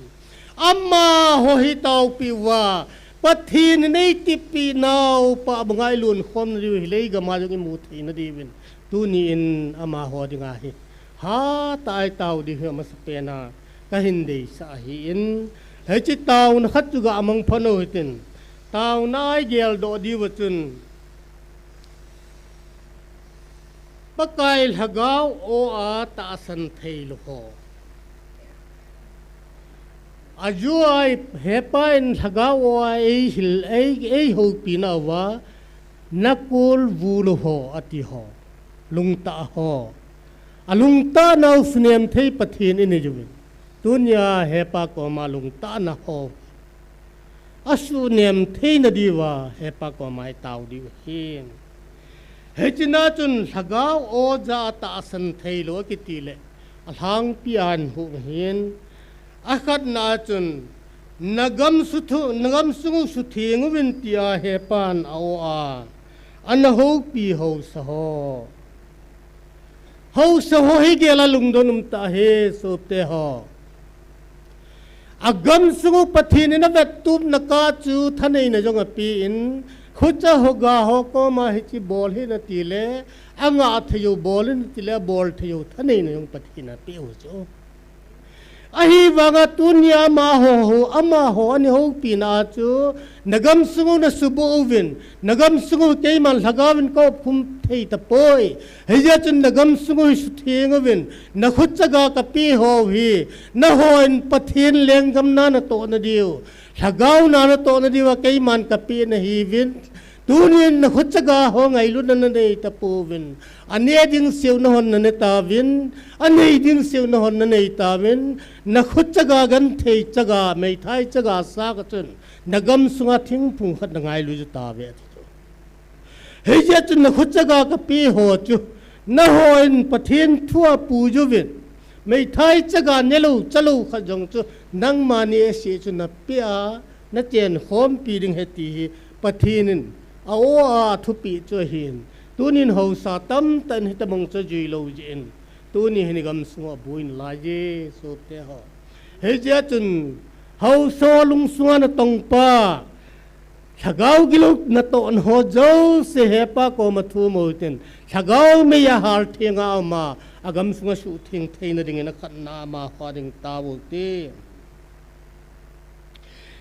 Amaho hi taopeh uva, Pathen in eitippeh nau pah banga ilonkhom nadiu hi leigam a jong imu thei nadiuvin, tuni in amaho dinga hi hatah a itao diu hi amasapen a kahin deisah ahin, hiche taona khat chu gah mangphat u hitin, taona a igeldoh diuva chun, Pakai lhagao aw a tahsan theilou ho. Ajo a Hepa in lhagao aw a eihil, ei, eihoupina uva, nakolvu lou ho, ati ho. Lungtah ho. Alungtah nau sunem thei Pathen inei uvin. Tunia Hepa koma lungtahna ho asunem theina diuva Hepa koma itao diu ahin. Hichea chun lhagao aw ja a tahsan thei lou kiti le, alhangpi a hin hung hin, akhatna a chun, na gam suthu, na gam sung u sutheng uvin tia hepan a aw a, ana houpi haosa ho. Haosa ho hi gel a lungdon um tah hi, sopite ho. Agam sung u Pathen in avettup na kah chu thaneina jong apen, khucha hoga ho koma hiche bol hih in ati le, angah thei u bol hih in ati le, abol thei u thaneina jong Pathen in apeh u chu. Ahivanga tunia amaho, amaho ana houpina chu, na gam sung u na suboh uvin, na gam sung u keiman lhagao in ka opkhum thei tapoi. Hijeh chun na gam sung u hi sutheng uvin, na khut chaga ka peh hou hi, nangho in Pathen lenggam na natoh na diu, lhagao na natoh na diu a keiman ka peh nahiuvin, tunin na khut chaga ho ngailutna na nei tapouvin, ane ding seh u nahon na ne tauvin, anei ding seh u nahon na nei tauvin, na khut chaga genthei chaga, meithai chaga sanga chun, na gam sunga thingphung khat na ngailu tauve ati chu. Hijeh chun na khut chaga ka peh ho chu, nangho in Pathen thu a pui uvin, meithai chaga nelou, chalou khat jong chu, nangma neh seh chu na peh a, na chenkhompi ding ahi ti hi, Pathen in a aw a athupeh chu ahin. Tunin haosa tamtah in hitabang chu ajui lou jeh in, tuni hin i gam sung u aboi nalai e, sopite ho. Hijeh chun, haosa lungsunga natongpa, lhagao gilou natohna ho jouse hepa koma thum u hitin, lhagao mei a haltheng a um a, agam sunga suhtheng theina dingin akhatna amaho ding tao u hite.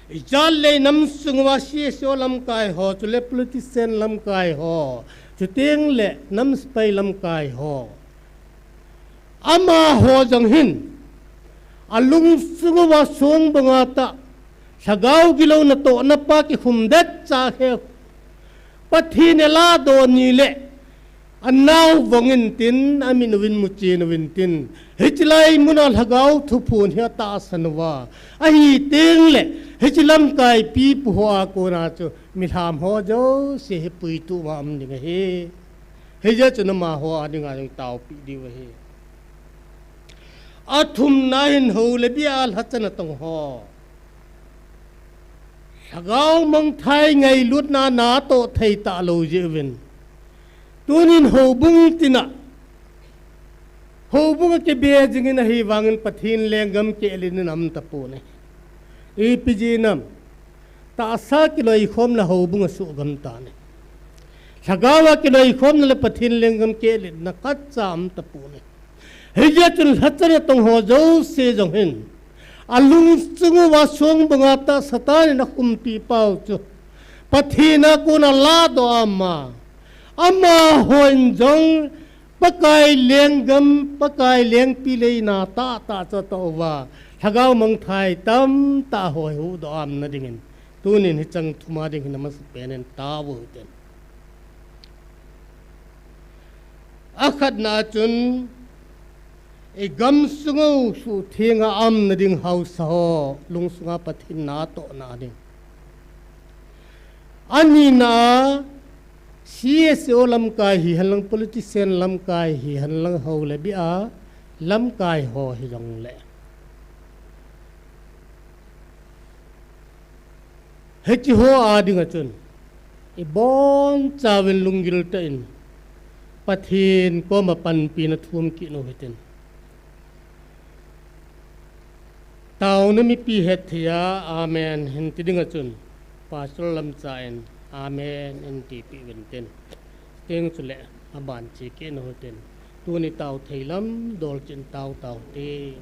Ijat le inam sung uva C S O lamkai ho, chule politician lamkai ho, chuteng le nam sepai lamkai ho, amaho jong hin, alungsung uva songbanga tah, lhagao gilou natohna pa kikhum det cha kheu, Pathen in alahdoh ni le, anao vong intin, amin uvin muchen uvin tin, hiche lai muna lhagao thuphon hi atahsan uva ahi teng le, hiche lamkai pipu ho a kona chu milham ho jouse hi puitu ma um ding ahi. Hijeh chun amaho a dinga jong taopeh diu ahi. Athumna hin hou le bia lhacha natong ho, lhagao mangthai ngailutna natoh thei talou jeh uvin, tunin houbung tina, houbung a kibe jingin ahivangin Pathen lenggam kehlin in aum tapon ahi. Ipi jeh ham? Tahsa kiloikhomna houbung asuhgam tan ahi. Lhagao a kiloikhomna le Pathen lenggam kehlin na khatcha aum tapon ahi. Hijeh chun lhacha natong ho jouse jong hin, alungsung uva songbanga tah Satan in akhumpeh pau chu, Pathen a kona lahdoh a um a, amaho in jong Pakai lenggam, Pakai lengpi leina tahtah chu atoh uva, lhagao mangthai tamtah ho hi huhdoh a umna dingin, tunin hicheng thuma ding hin amasapen in tao u hite. Akhatna chun, i gamsung u suhtheng a umna ding haosa ho lungsunga Pathen natohna ding. Anina, C S O lamkai hihen lang, politician lamkai hihen lang, hou le bia lamkai ho hijongle, hiche ho a dinga chun, ibonchauvin lunggil tah in, Pathen koma panpina thum kit u hitin. Taona mipi hetthei a, Amen, hin ti dinga chun, Pastor Lamcha in, Amen, in tipeh uvin tin. Teng chule, aban che kit u hitin. Tuni tao thei lam, dol chin tao tao te.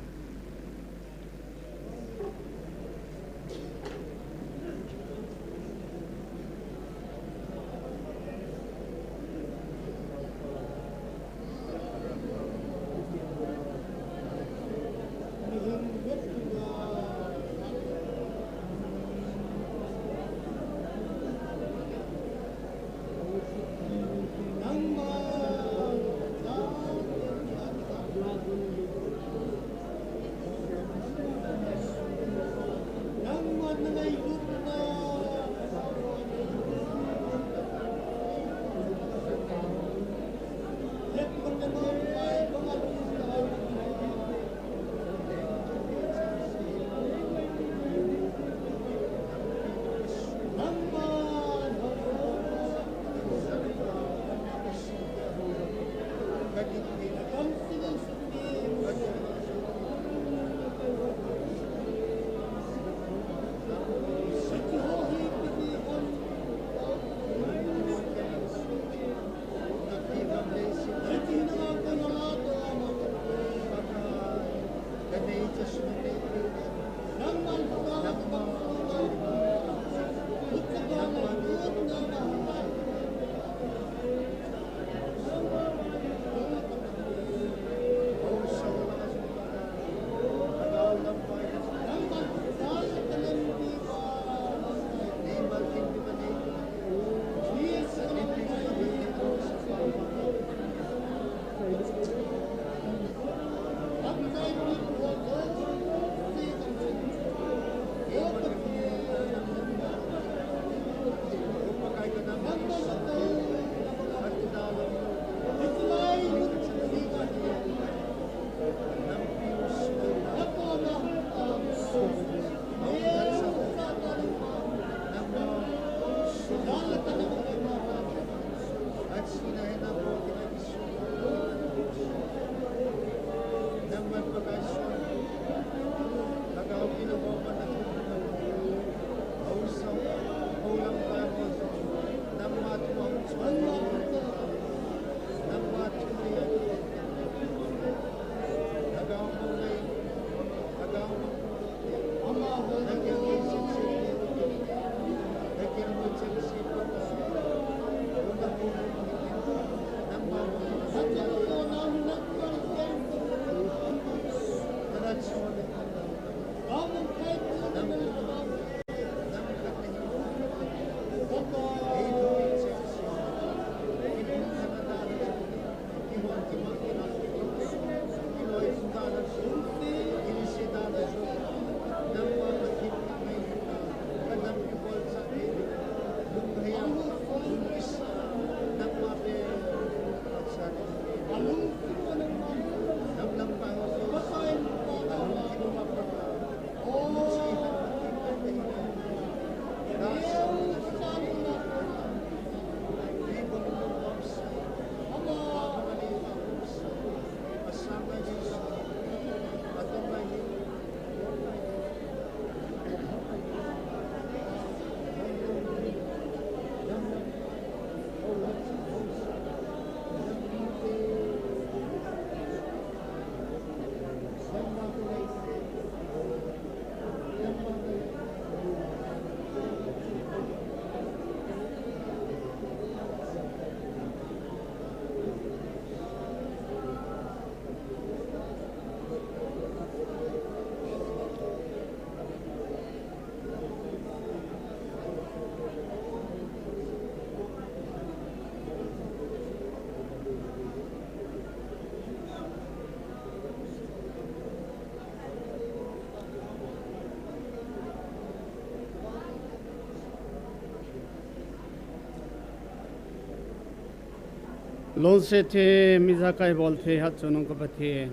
Lungset thei, mi jakai bol thei, hatchungnung ka Pathen.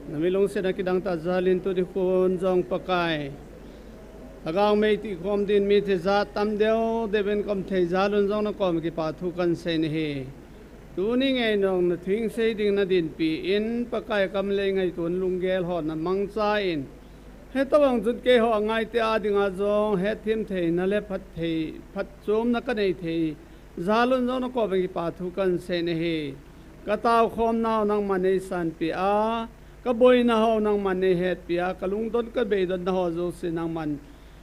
Na mi lungsetna kidang tah jal in tuni khun jong Pakai, lhagao mei tihkhom din mite jat tam deu deu in ka um thei jal un jong na koma kipa thu kan sei na ahi. Tuni ngei nung na thu hing sei ding na dinpi in Pakai, kam le ngaito lunggel ho na mangcha in, hitobang chun keiho a ngaite a dinga jong hetthem theina le phat thei, phatchomna ka nei thei jal un jong na koma kipa thu kan sei na ahi. Ka taokhomna u nangman nei sanpi a, ka boina ho nangman nei hetpi a, ka lungdon ka beidonna ho jouse nangman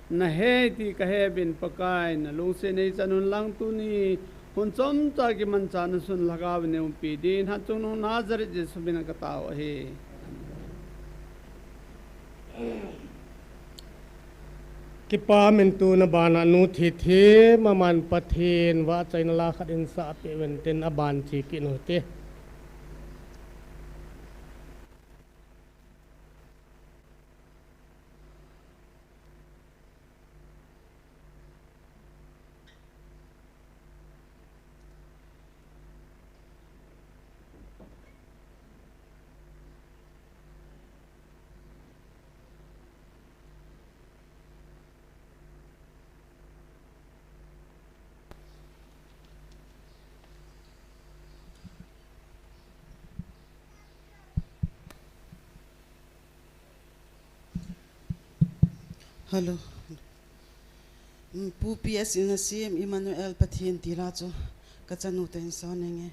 na he ti ka he uvin Pakai, na lungset nei chan un lang tuni hun chomcha kimanchahna sun lhagao in nei umpi din, hatchungnung Nazareth Jesu min a ka tao ahi. Kipa min tu na bana nu thi thi maman Pathen vahchoina la khat in sah peh uvin tin a ban chi kit u hite. Hello. Mm, Pu P S in a C M Emmanuel Pathen ti la chu ka chanu te in son nge.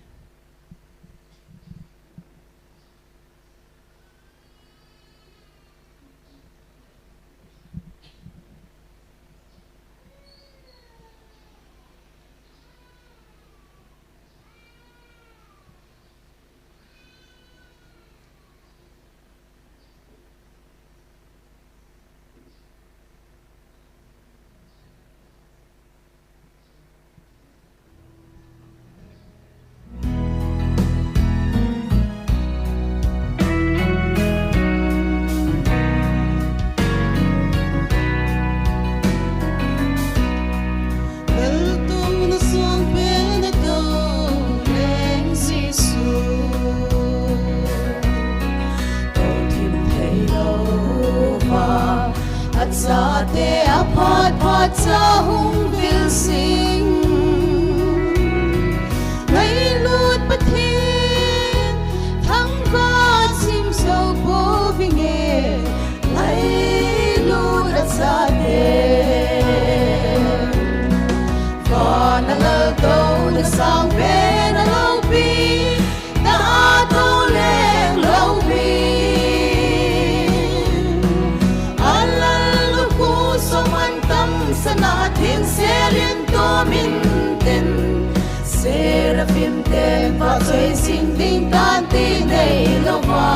Achate aphat phat cha hung vil sing. Ngailut Pathen, thangvah chim jou pouvinge, ngailut achate. Van a laltouna sangpen a loupi, na a tou leng loupi. A lal lukhu sung man tamsana thing selin tumin tin. Seraphim ten vahchoi jing ding tan ti nei louva,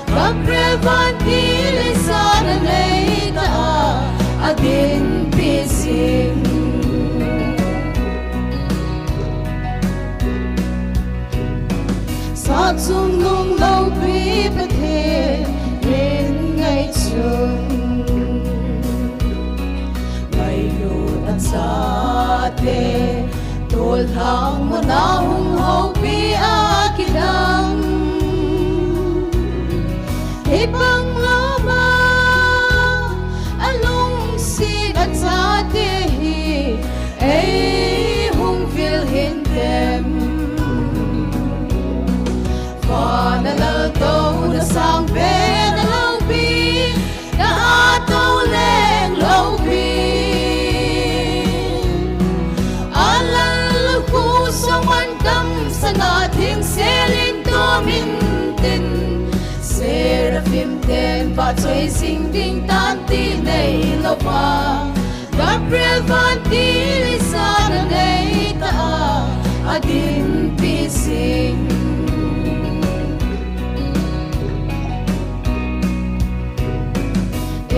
Gabriel vantil in sana nei ta a, a dinpi jing. Sahchungnung loupi Pathen min ngaichun, ngailut achate, tolhang muna hung houpi a kidang. Hibang lama a lungset achate hi ei hung vil hintem. Van a laltouna sangpen a loupi, na a tou leng loupi. A lal lukhu sung man tamsana thing selin tumin tin. Seraphim ten vahchoi jing ding tan ti nei louva, Gabriel vantil in sana nei ta a, a dinpi jing.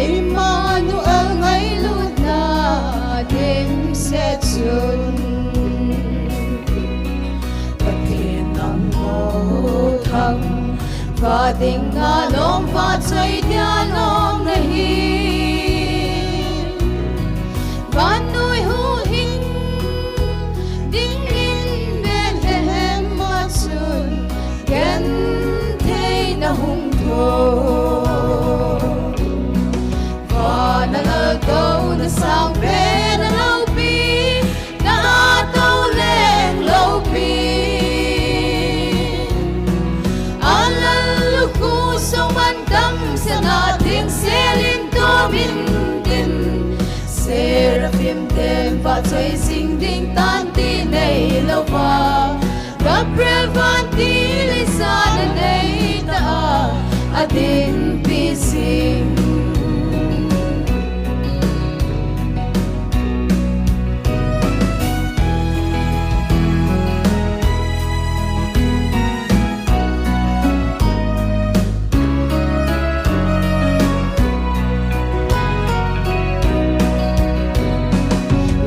Emmanuel ngailutna dimset chun, Pathen nangho thangvah dinga lom vahchoi dia lom nahi. Vannoi huhhing dingin Bethlehem a chun Min tin, Seraphim ten vahchoi jing ding tan ti nei louva, Gabriel vantil ijat a nei ta a, adinpi jing.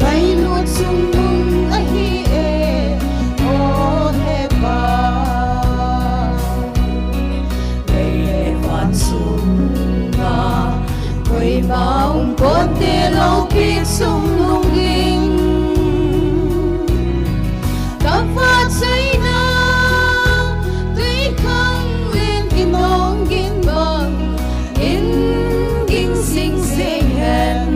Ngailut chungnung ahi e, o he Pa. Lei le van sunga koima um ponte loupi chungnung ding. Ka vahchoina twikhanglen kinong ging bang in ging jing jing hen.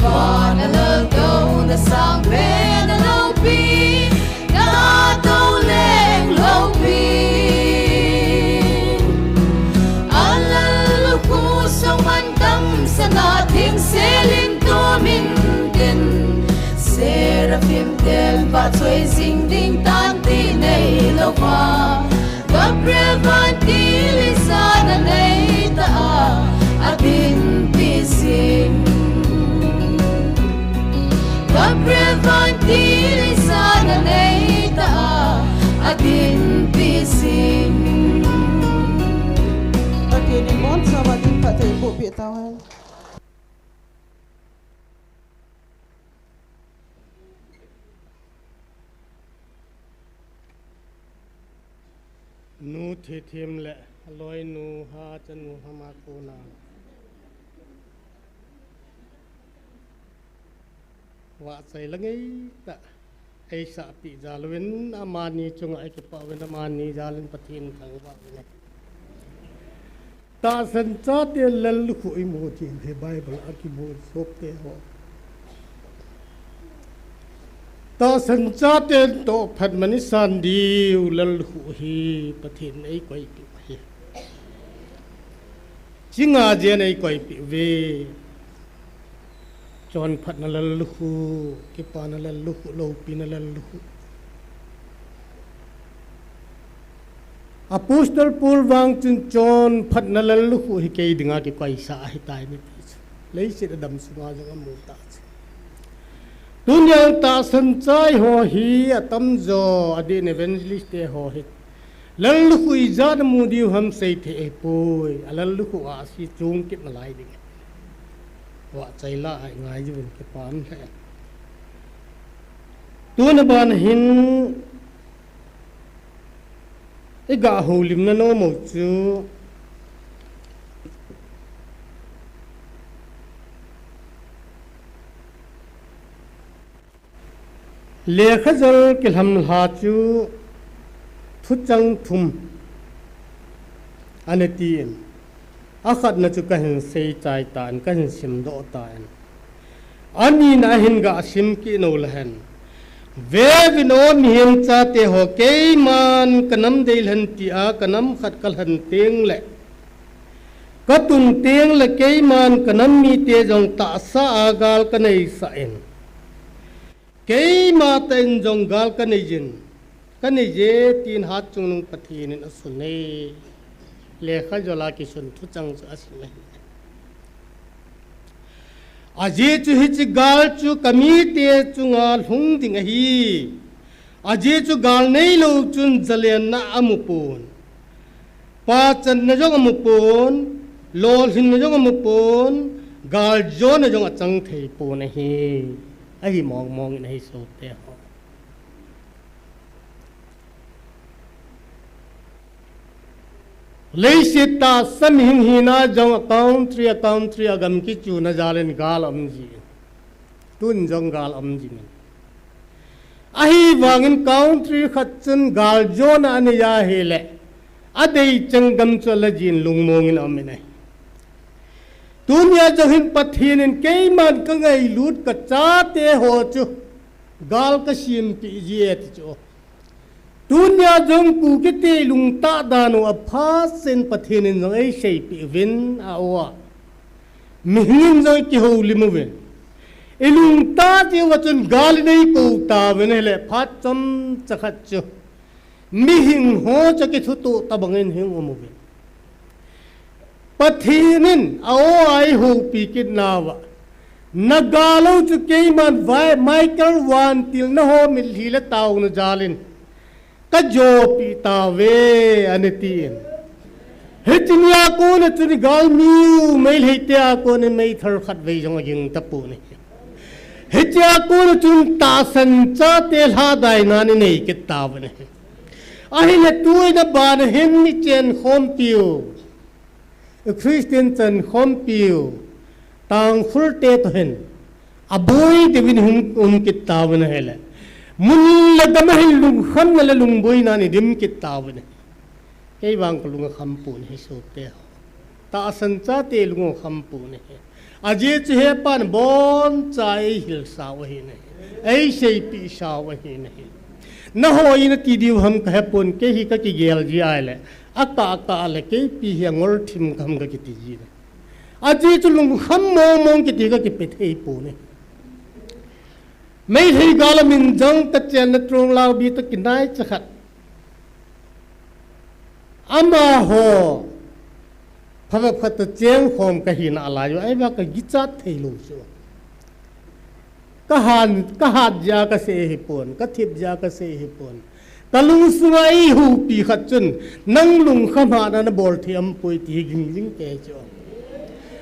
Van a laltouna sangpen a loupi, na tou leng loupi. A lallukhu sung man tamsana thingselin tumin tin, Seraphim ten vahchoi jing ding tan ti nei louva, Gabriel vantil ijat a nei ta a, adinpi jing. Gabriel vantil ijat a nei ta a, adinpi jing. Pathen in abonchauva ding phatthei eiboh peh tauhen. Nu Thithem le aloinu Hachanu Hama kona vahchoi la ngeitah eisahpeh jal uvin amani chunga eikipah uvin amani jalin Pathen thangvah uvin ahi. Tahsan chate lallukhu imu diu hi Bible a kimu sopte ho. Tahsan chaten tohphat man isan diu lallukhu hi Pathen in eikoipeh u ahi. Chinga jen eikoipeh uve. Chonphatna lallukhu, kipana lallukhu, loupina lallukhu. Apostle Paul vang chun chonphatna lallukhu hi kei dinga kikoisa ahitai nati chu. Leiset a damsunga jong amu tachu. Tunia tahsan chate ho hi atamjo, adeh in evangelist te ho hi lallukhu ijat a mu diu ham seithei ahipoi, alallukhu ahsi chung kit nalai ding. Vahchoi la a ingai jiuvin kipa um lheh. Tuna ban hin iga houlimna nom u chu Lekhajol kilhamlha chu thuchang thum ana tin, akhatna chu kahin seichai tan, kahin simdoh tan. Anina ahin gasim kit uleh hen. Veuvin o mihem chate ho, keiman kanam deilhen tia kanam khat kalhen tengleh, katun tengleh keiman kanam mite jong tahsa a gal kaneisah in. Keima tah in jong gal kanei jin, kanei je tin Hatchungnung Pathen in asun e. Lekhajola kisun thuchang chu asim ahi. Ajeh chu hiche gal chu kamite chunga lhung ding ahi. Ajeh chu gal neilou chun jalenna amu pon. Pachanna jong amu pon, lolhinna jong amu pon, galjona jong achang thei pon ahi. Ahi mong mong in ahi sote ho. Leiset tahsa mihem hina jong a country, a country a gam kichuna jal in gal um ji. Tun jong gal um jing in. Ahivangin country khat chun galjona anei ahileh, adei cheng gam chu ala jin lungmong in aum in ahi. Tunia jong hin Pathen in keiman kangailut kachate ho chu gal kasimpeh ji e ti chu. Tunia jong Kukite lungtah dan u aphat sen Pathen in jong eiseipeh uvin a o a. Mihing in jong kihoulim uvin. I lungtah diu a chun gal in eikou tauvin ahile phat chomcha khat chu mihing ho chu kithutoh tabang in hung um uvin. Pathen in a o a eihoupi kit nauva, na gal u chu keiman vai Michael vantil na ho mitlhi le taona jal in ka jopi tauve, ana tin. Hiche nia kona chun i galmi u Meitei te a kona meithal khat vei jong aging tapon ahi. Hiche a kona chun tahsan chate lhadai nan i nei kit tauvin ahi. Ahile tuin abana hin i chenkhompi u, i Christian chenkhompi u, Tangkhul te toh hin aboi deuvin hung um kit tauvin ahile, mun le gam a hin lungkhamna le lungboina in i dim kit tauvin ahi. Kei vang ka lung akham pon ahi sopi te ho. Tahsan chate lung akham pon ahi. Ajeh chu hepan aboncha eihilsau ahi nahi. Eiseipehsau ahi nahi. Nahon nati diu ham kahepon, kei hi kakigel ji ahile, akah akah le keipi hi angol thim kaham kakiti ji nahi. Ajeh chu lungkham mong mong kiti kakipe thei pon ahi. Meitei gal a min jong kachenna Tronglaobi toh kinai chakhat. Amaho phabep khat toh chengkhom kahina alai u, ahivang kagichat thei lou chu. Kahan, kahat jeh a kasei hipon, kathip jeh a kasei hipon. Kalungsunga eihoupi khat chun, nang lungkham hahna nabol thei umpoi ti hi ging jing kei chu.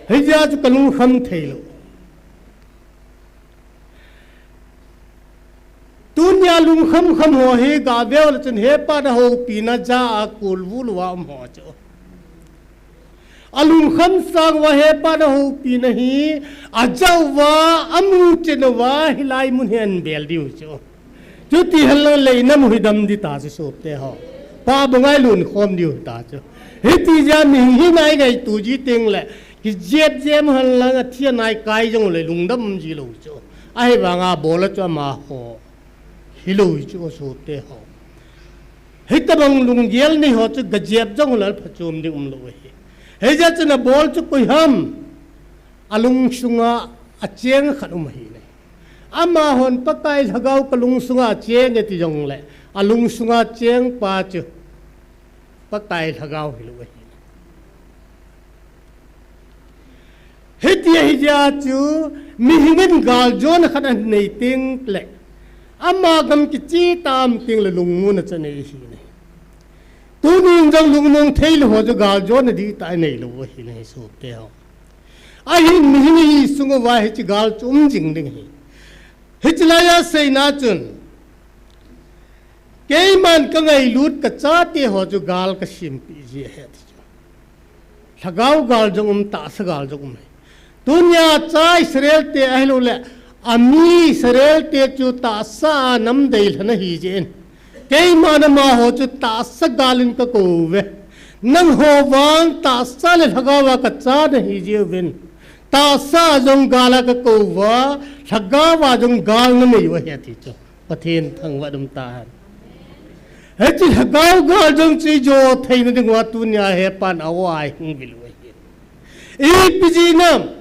Hijeh a chu kalungkham thei lou. Tunia lungkham kham ho hi gaveu le chun hepan ahoupina jah a kulvul uva um ho chu. Alungkham sang uva hepan ahoupina hi ajah uva, amu chen uva, hilai mun hi anbel diu chu. Chuti henlang le inam u hi dam ding ta chu sopi te ho. Pabang a ilun khom diu ta chu. Hiti jeh a mihing hina ingaito ji teng le, kijep jep henlang athi anai kai jong le lungdam ji lou chu. Ahivanga bol a chu amaho hilou chu sopi te ho. Hitabang lunggel nei ho chu gajep jong le phachom ding umlou ahi. Hijeh chun abol chu koi ham? Alungsunga acheng khat um ahi nahi. Amahon Pakai Lhagao kalungsunga acheng e ti jong le, alungsunga acheng pa chu Pakai Lhagao hilou ahi. Hiti ahi jeh a chu, mihing in galjona khat anei teng le, ama gam kiche tam teng le lungmonna chu anei ahi nahi. Tunin jong lungmong thei lou ho chu galjona dihtah anei lou ahi nahi sopi te ho. Ahin mihing hi sung uva hiche gal chu um jing ding ahi. Hiche laiya seina chun, keiman kangailut kachate ho chu gal kasempeh ji ahi ati chu. Lhagao gal jong um, tahsa gal jong um ahi. Tunia cha Israel te ahilou le, ami Israel te chu tahsa a nam deilhen ahi jeh in, keiman amaho chu tahsa gal in kakou uve. Nangho vang tahsa le lhagao a kacha nahi jeh uvin, tahsa jong gal a kakou uva, lhagao a jong gal nanei u ahi ati chu. Pathen thangvah in um tahen. Hiche lhagao gal jong chu ijo theina diuva tunia hepan a o a ihung vil u ahi. Ipi jeh inem?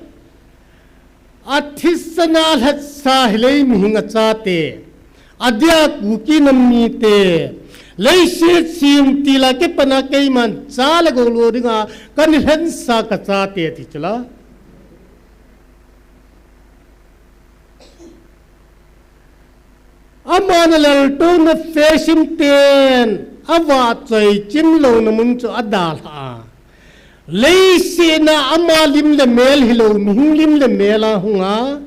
Athisana lhatsa hilei mihing achate, adia Kuki nam mite, leiset sem tila kipana keiman cha le gou lo dinga kana lhensa kachate ati chu la. Aman alaltouna fesim ten avahchoi chim louna mun chu adalha a, leiset a ama lim le mel hilou, mihing lim le mel a hunga,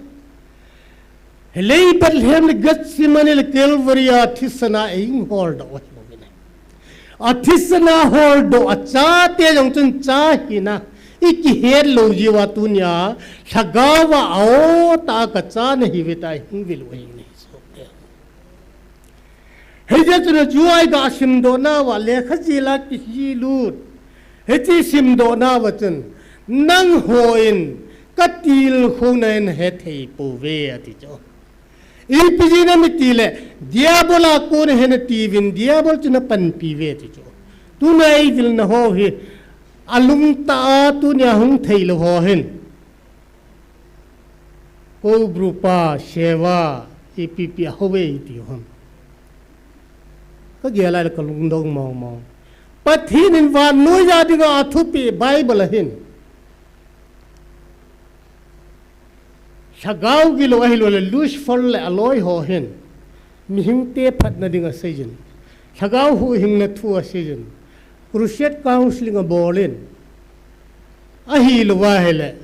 hilei Bethlehem le Gethsemane le Calvary a thisana eihung holdoh ahi bou ahi. Athisana holdoh achate jong chun cha hina ikihet lou jeh uva tunia lhagao a o tah a kacha nahiuve tia ihung vil u ahi nahi sopi te. Hijeh chun ajo a iga simdoh nauva lekha jila kihilut. Hiche simdoh nauva chun nanghon katilkhouna nahethei pouve ati chu. Ipi jeh inem itile, Diabol a kona ahi nati uvin, Diabol chu napanpi uve ti chu. Tuna eivil na ho hi, alungtah a tunia hung theilou ho hin. Kou bru pa, Seva, ipi ipi a ho ve iti u ham. Ka gel a le ka lungdong mong mong. Pathen in vannoi a dinga athupeh Bible a hin. Lhagao gilou ahilou le Lucifer le aloi ho hin. Mihing te phatna ding asei jin. Lhagao huhhingna thu asei jin. Crusade counseling abol in. Ahilou va ahile.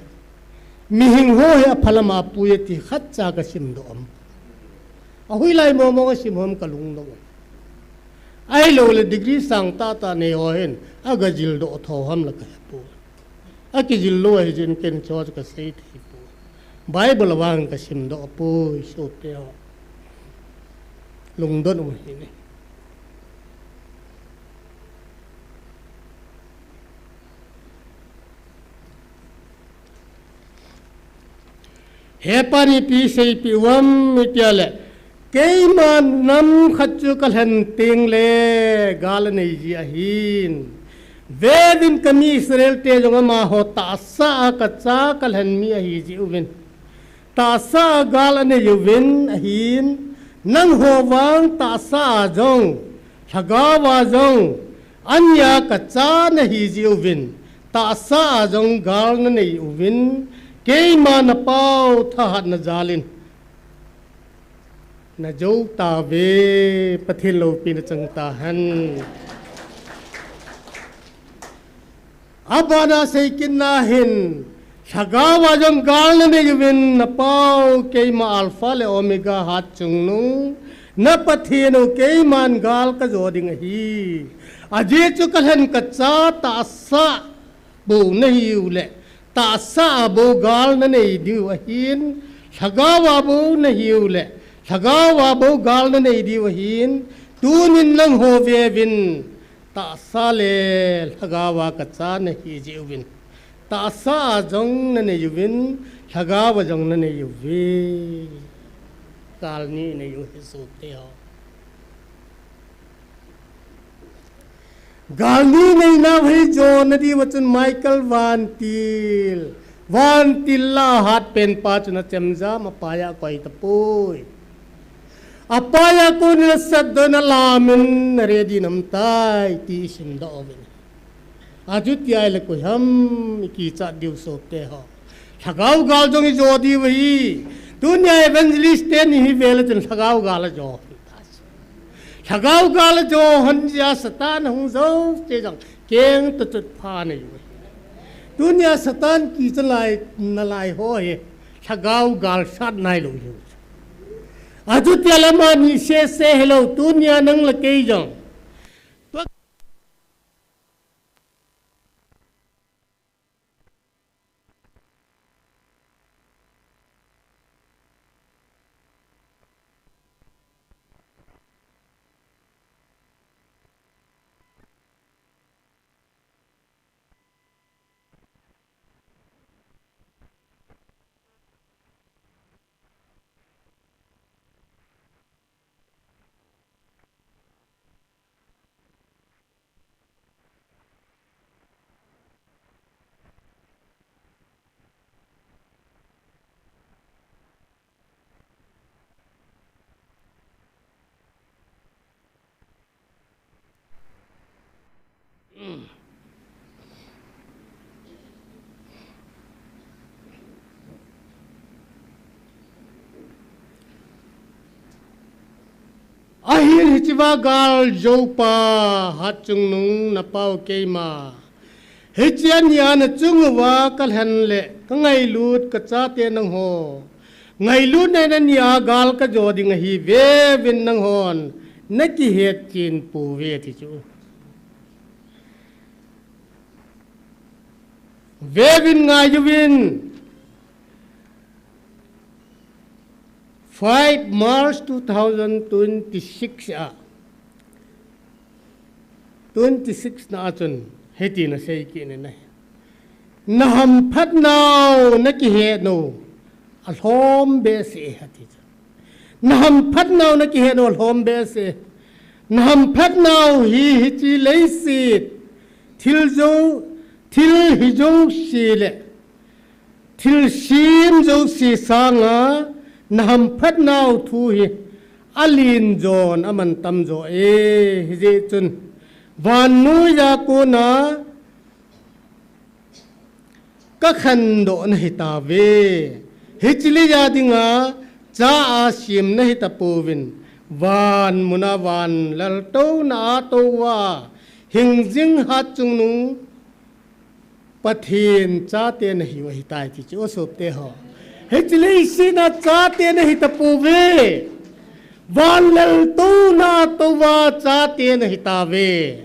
Mihing ho hi aphalam a apui e ti khatcha ka simdoh am. Ahui lai mong mong a sim ham ka lungdong. Ahilou le degree sang tah tah nei ho hin. Aga jildoh tho ham la ka hepoi. Akijil lou ahi jeh in ken chu ka sei thei poi. Bible a vang ka simdoh poi, sopi ho. Lungdon u ahi ne. Hepan ipi seipeh u ham itile, keima nam khat chu ka lhen teng le gal anei ji ahin. Vevin ka mi Israel te jong amaho tahsa a ka cha ka lhen mi ahi ji uvin. Tahsa a gal anei uvin ahin, nangho vang tahsa a jong, lhagao a jong, ania ka cha nahi ji uvin, tahsa a jong gal nanei uvin, keima na pao thahatna jal in. Na jou tauve, Pathen loupina chang tahen. Abana seikit na hin, lhagao a jong gal nanei uvin, na pao keima Alpha le Omega hatchungnung, na Pathen u keiman gal ka jo ding ahi. Ajeh chu ka lhen ka cha tahsa bou nahiu le, tahsa a bou gal nanei diu ahin, lhagao a bou nahiu le, lhagao a bou gal nanei diu ahin, tunin nangho vevin, tahsa le lhagao a ka cha nahi ji uvin, tahsa a jong nanei uvin, lhagao a jong nanei uve. Gal ni nei u hi sopi ho. Gal ni neina hi jona diuva chun Michael vantil. Vantil la hat pen pa chun achemjam a paya koi tapoi. Apaya konin asatdoh in alamin na ready nam tai ti isimdoh uvin. Achuti ahile koi ham ikichat diu sopi ho. Lhagao gal jong ijo diu ahi. Tunia evangelist teni hi vele chun lhagao gal ajo. Lhagao gal ajo hon jia Satan hung jo che jang keng to chut pha nei u ahi. Tunia Satan kicha lai nalai ho hi. Lhagao gal sat nailou hi. Achuti ahile amani sese hilou tunia nang le kei jong. Ahin hichea gal joupa hatchungnung na pao keima. Hiche ania na chung uva ka lhen le ka ngailut ka chate nangho. Ngailutna in ania gal ka jo ding ahi vevin nanghon na kihet chen pouve ti chu. Vevin ngaiyuvin. Five March two thousand twenty-six a, twenty-six na a chun hitin asei kit in ahi. Na hamphat nau, na kihet nau alhom behseh e ati chu. Na hamphatnau na kihet u lhom behseh. Na hamphatnau hi hiche leiset thil jo, thil hi jouse le thil sem jouse sanga na hamphatnau thu hi alen jon aman tamjo e. Hijeh chun vannoiya kona kakhandoh nahitauve. Hiche leiya dinga cha asem nahitapouvin, van muna van laltouna a touva hingjing hatchungnung Pathen chate nahiu ahitai ti chu, o sopte ho. Hiche leiset a chate nahitapouve. Van laltouna a touva chate nahitauve.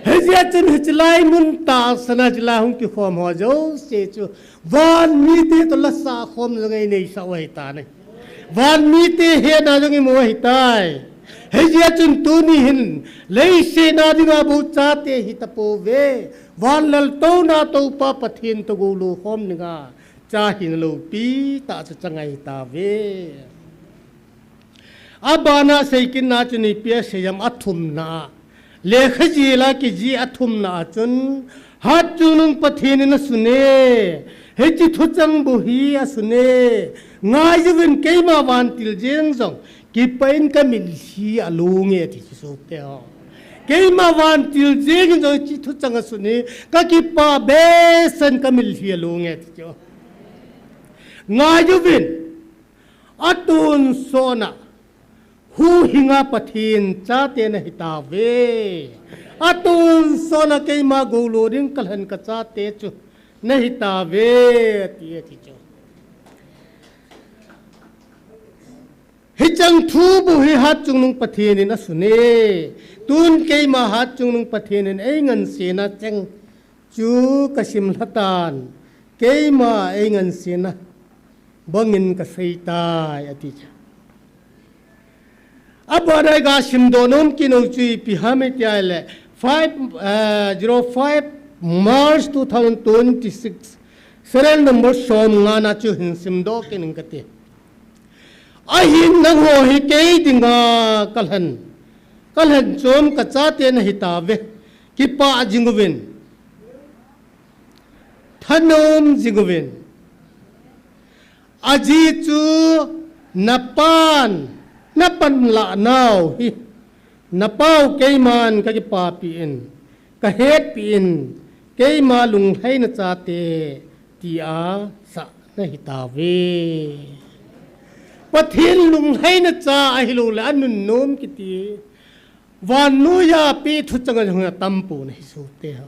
Hijeh chun hiche lai mun tahsan a hiche lai hung kikhom ho jouse chu van mite toh lasah khom jong eineisah u ahitai. Van mite hetna jong imu u ahitai. Hijeh chun tuni hin leiset a dinga bou chate hitapouve. Van laltouna a toupa Pathen toh goulou khom dinga cha hina loupitah chu chang ahitauve. Abana seikitna chu ipi asei em, athumna a, lekha jila kijih athumna a chun, hatchungnung Pathen in asune. Hiche thuchang bou hi asune. Ngaiuvin, keima vantil jeng jong kipah in kamitlhi alonge ti chu, sopte ho. Keima vantil jeng in jong hiche thuchang asune, kakipah behseh in kamitlhi alonge ti chu. Ngaiuvin, atonsotna huhhinga Pathen chate nahitauve. Atonsotna keima goulou ding kalhen kachate chu nahitauve, ati, ati chu. Hicheng thu bou hi hatchungnung Pathen in asune. Tun keima hatchungnung Pathen in eingansena cheng chu kasim lhatan, keima eingansena bangin kaseitai, ati chu. Abana iga simdoh nom kit u chu ipi ham itile, five, eh, zero five March two thousand twenty-six, serial number somngana chu hin simdoh kit ing kati. Ahin nangho hi kei dinga kalhen, kalhen chom kachate nahitauve. Kipah jinguvin, thanom jinguvin. Ajeh chu napan, napanlah nau hi, napau keiman kakipapi in, kahetpi in, keima lunglhaina chate tia sah nahitauve. Pathen lunglhaina cha ahiloule anunnom kiti vannoiya apeh thuchang jong atampon ahi, sopte ho.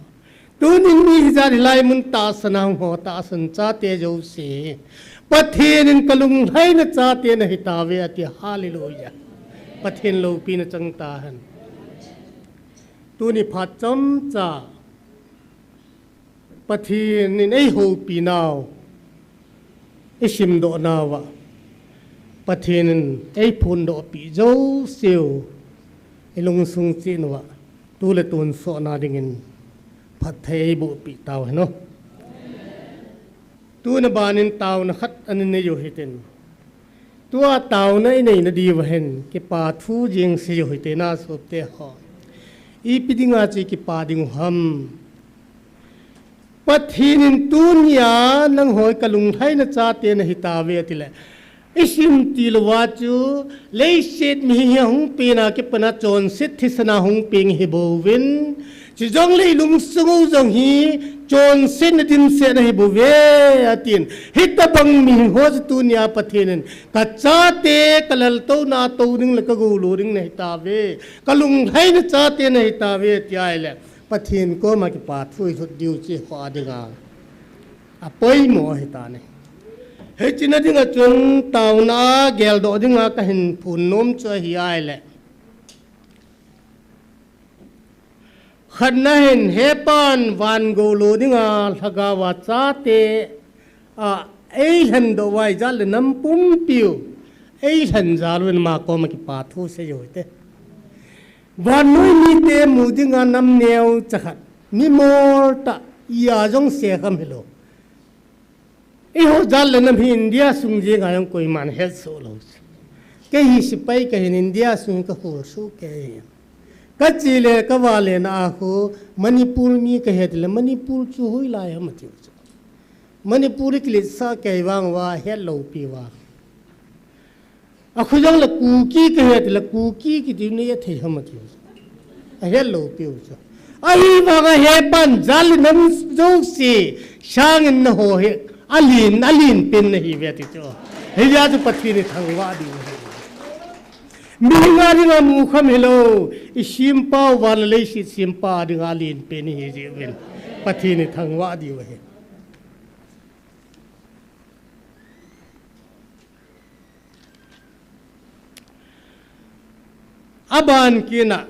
Tunin mi hijat hilai mun tahsan a hung ho tahsan chate jouse, Pathen in kalunglhaina chate nahitauve ati, hallelujah. Pathen loupina chang tahen. Tuni phat chomcha Pathen in eihoupinau, isimdohnauva, Pathen in eiphondohpi jouseu, ilungsung cheh uva, tule tonsotna dingin phatthei eibohpi tauhen o. Tuna banin taona khat ana neiu hitin, tua taona inei nadiuva hin kipathu jeng seiu hite, sopte ho. Ipi dinga chu ikipa dingu ham? Pathen in tunia nangho hi kalunglhaina chate nahitauve atile, isim tilouva chu leiset mihem hi ahung pena kipana chonset thisana hung peng ahibouvin, chujongle ilungsung u jong hi chonsetna dimset ahibouve, atin. Hitobang miho chu tunia Pathen in kachate kalaltouna tou ding le kagoulou ding nahitauve, kalunglhaina chate nahitauve tia ahile, Pathen koma kipathu ilhut diu chu eiho dinga apoimo ahitan ahi. Hiche na dinga chun taona geldoh dinga kahin phonnom chu ahi ahile, khatna hin hepan van goulou dinga lhagaova chate a eilhendoh uva ijat le nam pumpiu eilhen jal uvin ama koma kipathu seiu hite. Vannoi mite mu dinga nam neocha khat, mimoltah, ia jong sekham hilou, eiho jat le nam hi India sung jenga jong koiman hetsoh lou chu. Kei hi sipai kahin, India sung hi kakhol soh kei ahi. Kache le kavale na a khu Manipur mi kahet le Manipur chu hoilai ham ati u chu. Manipur kiletsah kei vang uva hetlou pi uva. Akhu jong le Kuki kahet le Kuki kiti u nei athei ham ati u chu. Ahetlou pi u chu. Ahivanga hepan jal le nam jouse sangin naho hi alen, alen pen nahiuve ati chu. Hijeh a chu Pathen ithangvah diu ahi. Mihem a dinga mukham hilou, isempa u van le leiset sempa dinga alen pen ihi jeh uvin Pathen ithangvah diu ahi. Aban kit na.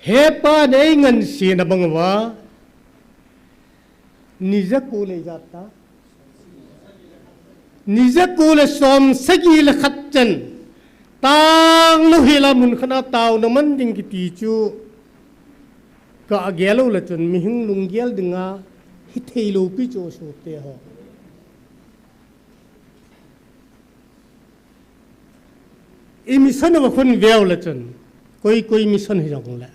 Hepan eingansena bang uva, ni jako le ijat ta. Ni jako le som sagi le khat chan. Tang lou hel a mun khat a taona man ding kiti chu. Kagel lou le chun mihem lunggel dinga hithei lou pi chu sohte ho. I mission a khun veu le chun, koi koi mission hijong le,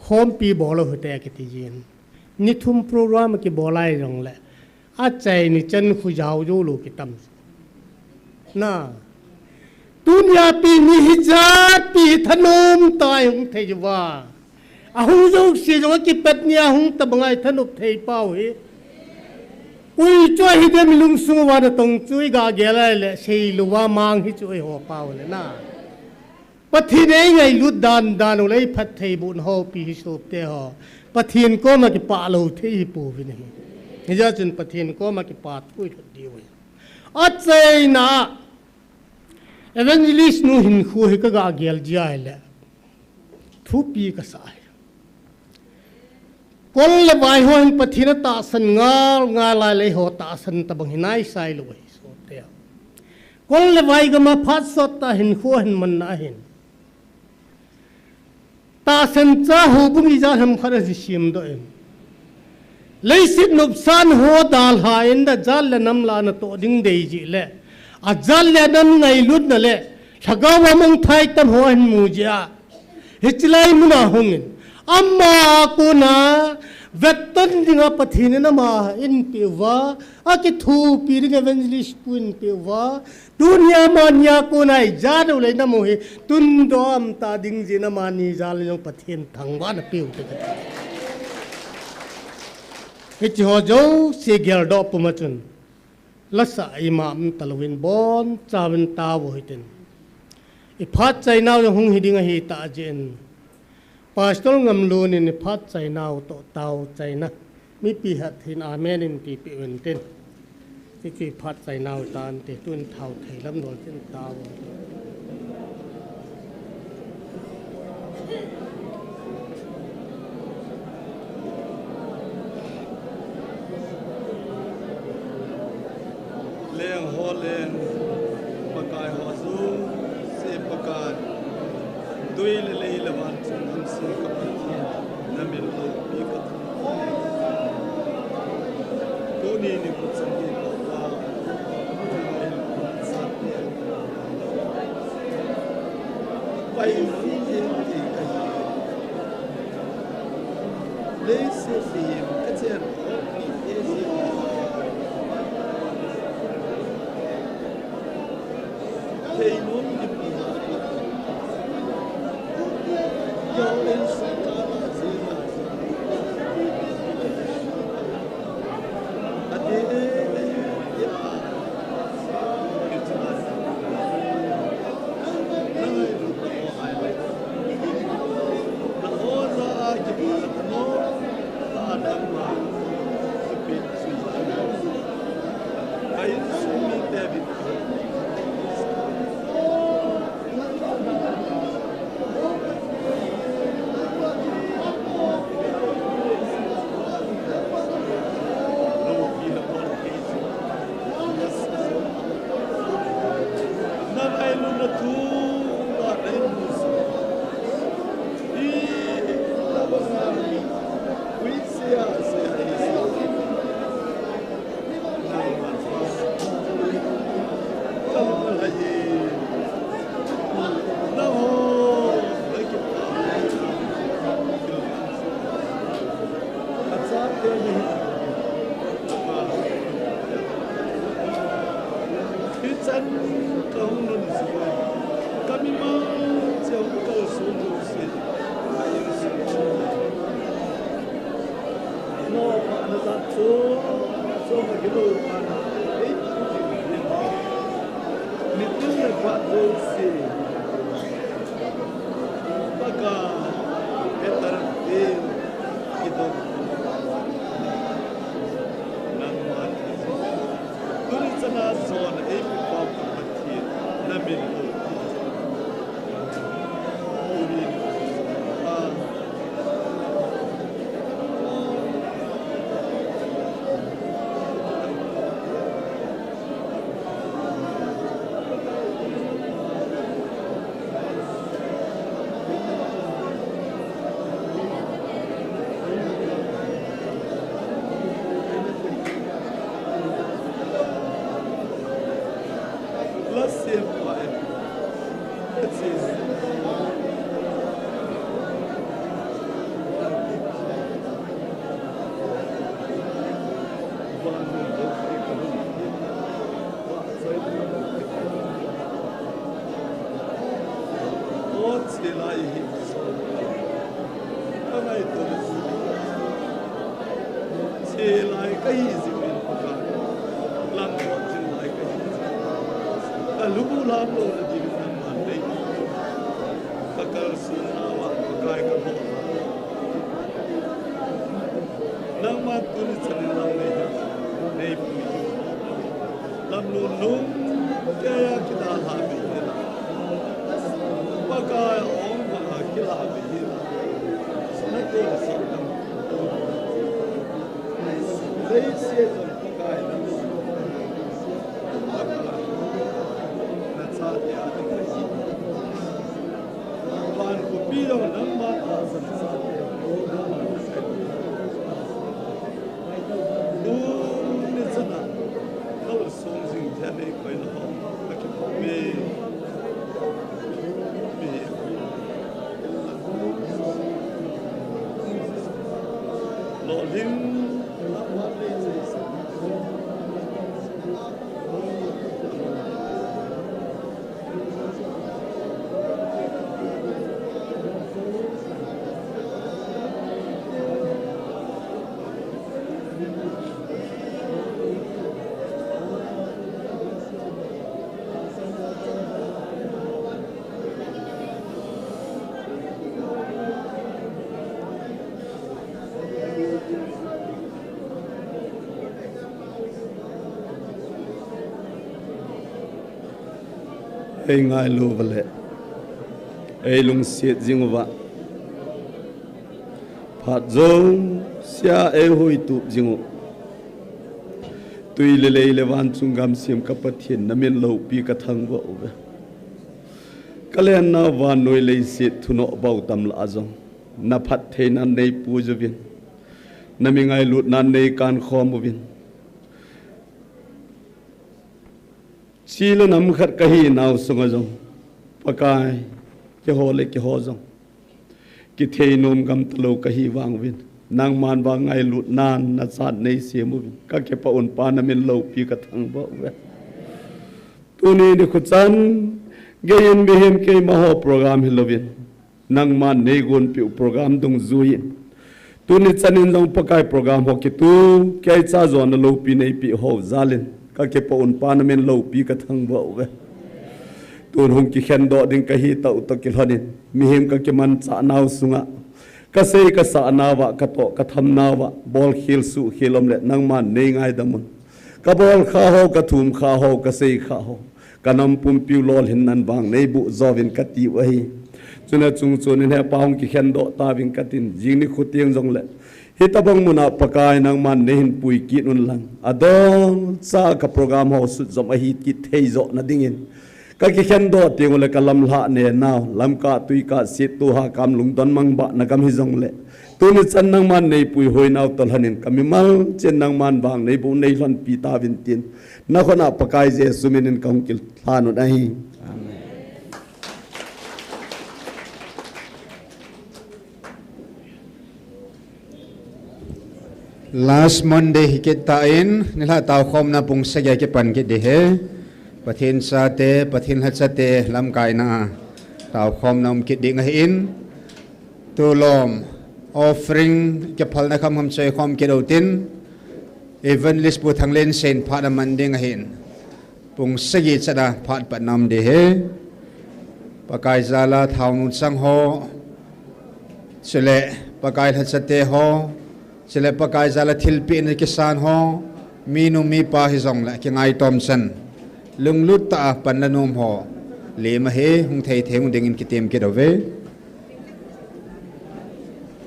khompi bol lou hite kiti jin. Ni thum program kibol lai jong le, achai ni chan khu jao jou lou kitam. Na. Tunia pi ni hijat pi thanom tah a hung thei uva. Ahung jouse jong akipet ni ahung tabang a ithanop thei pau hi. Ui chu ahi dem lungsung uva natong chu igagel lai le seilou uva mang hi chu eiho pau le na. Pathen eingailut dan dan u le iphattheibohna ho pi hi sohte ho. Pathen koma kipah lou thei hi pouvin ahi. Hijeh chun Pathen koma kipah thu ilhut diu ahi. Achaina. Evangelist nu hinkho hi kagagel jia ahile. Thupi kasa ahi. Kol le vai ho hin Pathen atahsan ngal ngal lai le eiho tahsan tabang hi naisai lou ahi sohte. Kol le vai gam a phat sot tah hinkho ahin manna ahin. Tahsan cha houbung ijat ham khat ahin semdoh in. Leiset nopsan ho dalha in ajat le nam lah a natoh ding dei jeh le. Ajat le nam ngailutna le. Lhagao a mangthai tam ho ahin mu jeh a. Hiche lai mun a hung in. Ama a kona vetton dinga Pathen in ama eipeh uva. Akithopi ding evangelist pu eipeh uva. Tunia mania kona ijat u le nam u hi tundoh a um ta ding jeh in amani jal in jong Pathen thangvahna peu te kati. Hiche ho jouse geldoh puma chun. Lasa ima um talou in bonchauvin tao u hitin. Iphat chainau jong hung hi ding ahi tah jeh in. Pastor Ngamlun in iphat chainau toh tao chaina. Mipi khat hin amen in tipeh uvin tin. Hiche iphat chainau tan te tun thao thei lam dol tin tao. Leng ho leng, Pakai ho jouse Pakai. Tui le lei le van chungnung se ka Pathen, na min loupi ka thangvah. Tuni nikho chan gei ka Pa, Pakai loupi jeng thei ka hi. Leiset lim ka chen khop pi e si. Nangma tuni chanin lam nei, nei pui. Lamlun nung keiya kidalha bih hila, Pakai ong banga kilha bih hila, na tuni chanin lam leiset jong Pakai na, Pakai na chate a ding. Van khopi jong nangma tahsan chate. Tuni chana, kalsong jing jia nei koi na ho, kakipah e. Lolhing. Ei ngailu uva le, ei lungset jing uva, phat jousea ei huitup jing u, tui le lei le van chung gamsem ka Pathen, na min loupi ka thangvah uve. Ka lennau vannoi leiset thunoh bou tam lah a jong, na phattheinan nei puijuvin, na mi ngailutnan nei kankhom uvin. Chi le nam khat ka hinau sunga jong, Pakai, keiho le keiho jong kithei nom gam talou ka hi vang uvin, nangman vang ngailutnan na chan nei sem uvin, ka kipah un Pa, na min loupi ka thangvah uve. Tuni nikho chan, geiyin mihem keima ho program hilouvin, nangman nei gonpeh u program dungjuiyin, tuni chanin jong Pakai program ho kitu, kei cha jona loupi nei peh ho jalin, ka kipah un Pa, na min loupi ka thangvah uve. Tun hung kikhendoh ding ka hi tah u toh kilhonin, mihem ka kimanchah nau sunga, ka sei ka sah nauva, ka toh ka tham nauva, bolkhel suhkhel um le nangman nei ngaidam un. Ka bolkha ho, ka thumkha ho, ka seikha ho, ka nam pumpiu lolhinnan vang nei buh jouvin ka tiu ahi. Chuna chung chunin he Pa hung kikhendoh tauvin ka tin, jing nikho teng jongle, hitobang muna Pakai nangman nei hin pui kit un lang, adolcha ka program ho sut jom ahi kit thei joh na dingin, Ka kikhen doh teng ule ka lamlhah ne nau, lamkah tuikah sit tuha kam lungdon mangbah na gam hijongle, tuni chan nangman neipui hoi nau toh lhonin ka mimal chen nangman vang neibu neilhonpi tauvin tin, na khut a Pakai Jesu minin ka hung kilhan un ahi. Amen. Last Monday hi kit tan, nilhah taokhomna pung sagi a kipan kit ding ahi. Pathen chate, Pathen lhachate lamkaina a taokhomna um kit ding ahin. Tulom, offering, kiphalna khamkham choi khom kit utin, Evangelist Pu Thanglensen phat aman ding ahin. Pung sagi chan a phat patna um ding ahi. Pakai jal a thaonu chang ho, chule Pakai lhachate ho, chule Pakai jal a thilpeh in kisan ho, minu mipa hijongle kingaitom chan, lunglut tah a pan la nom ho, lem ahi, hung thei thei hung dingin kitem kit uve.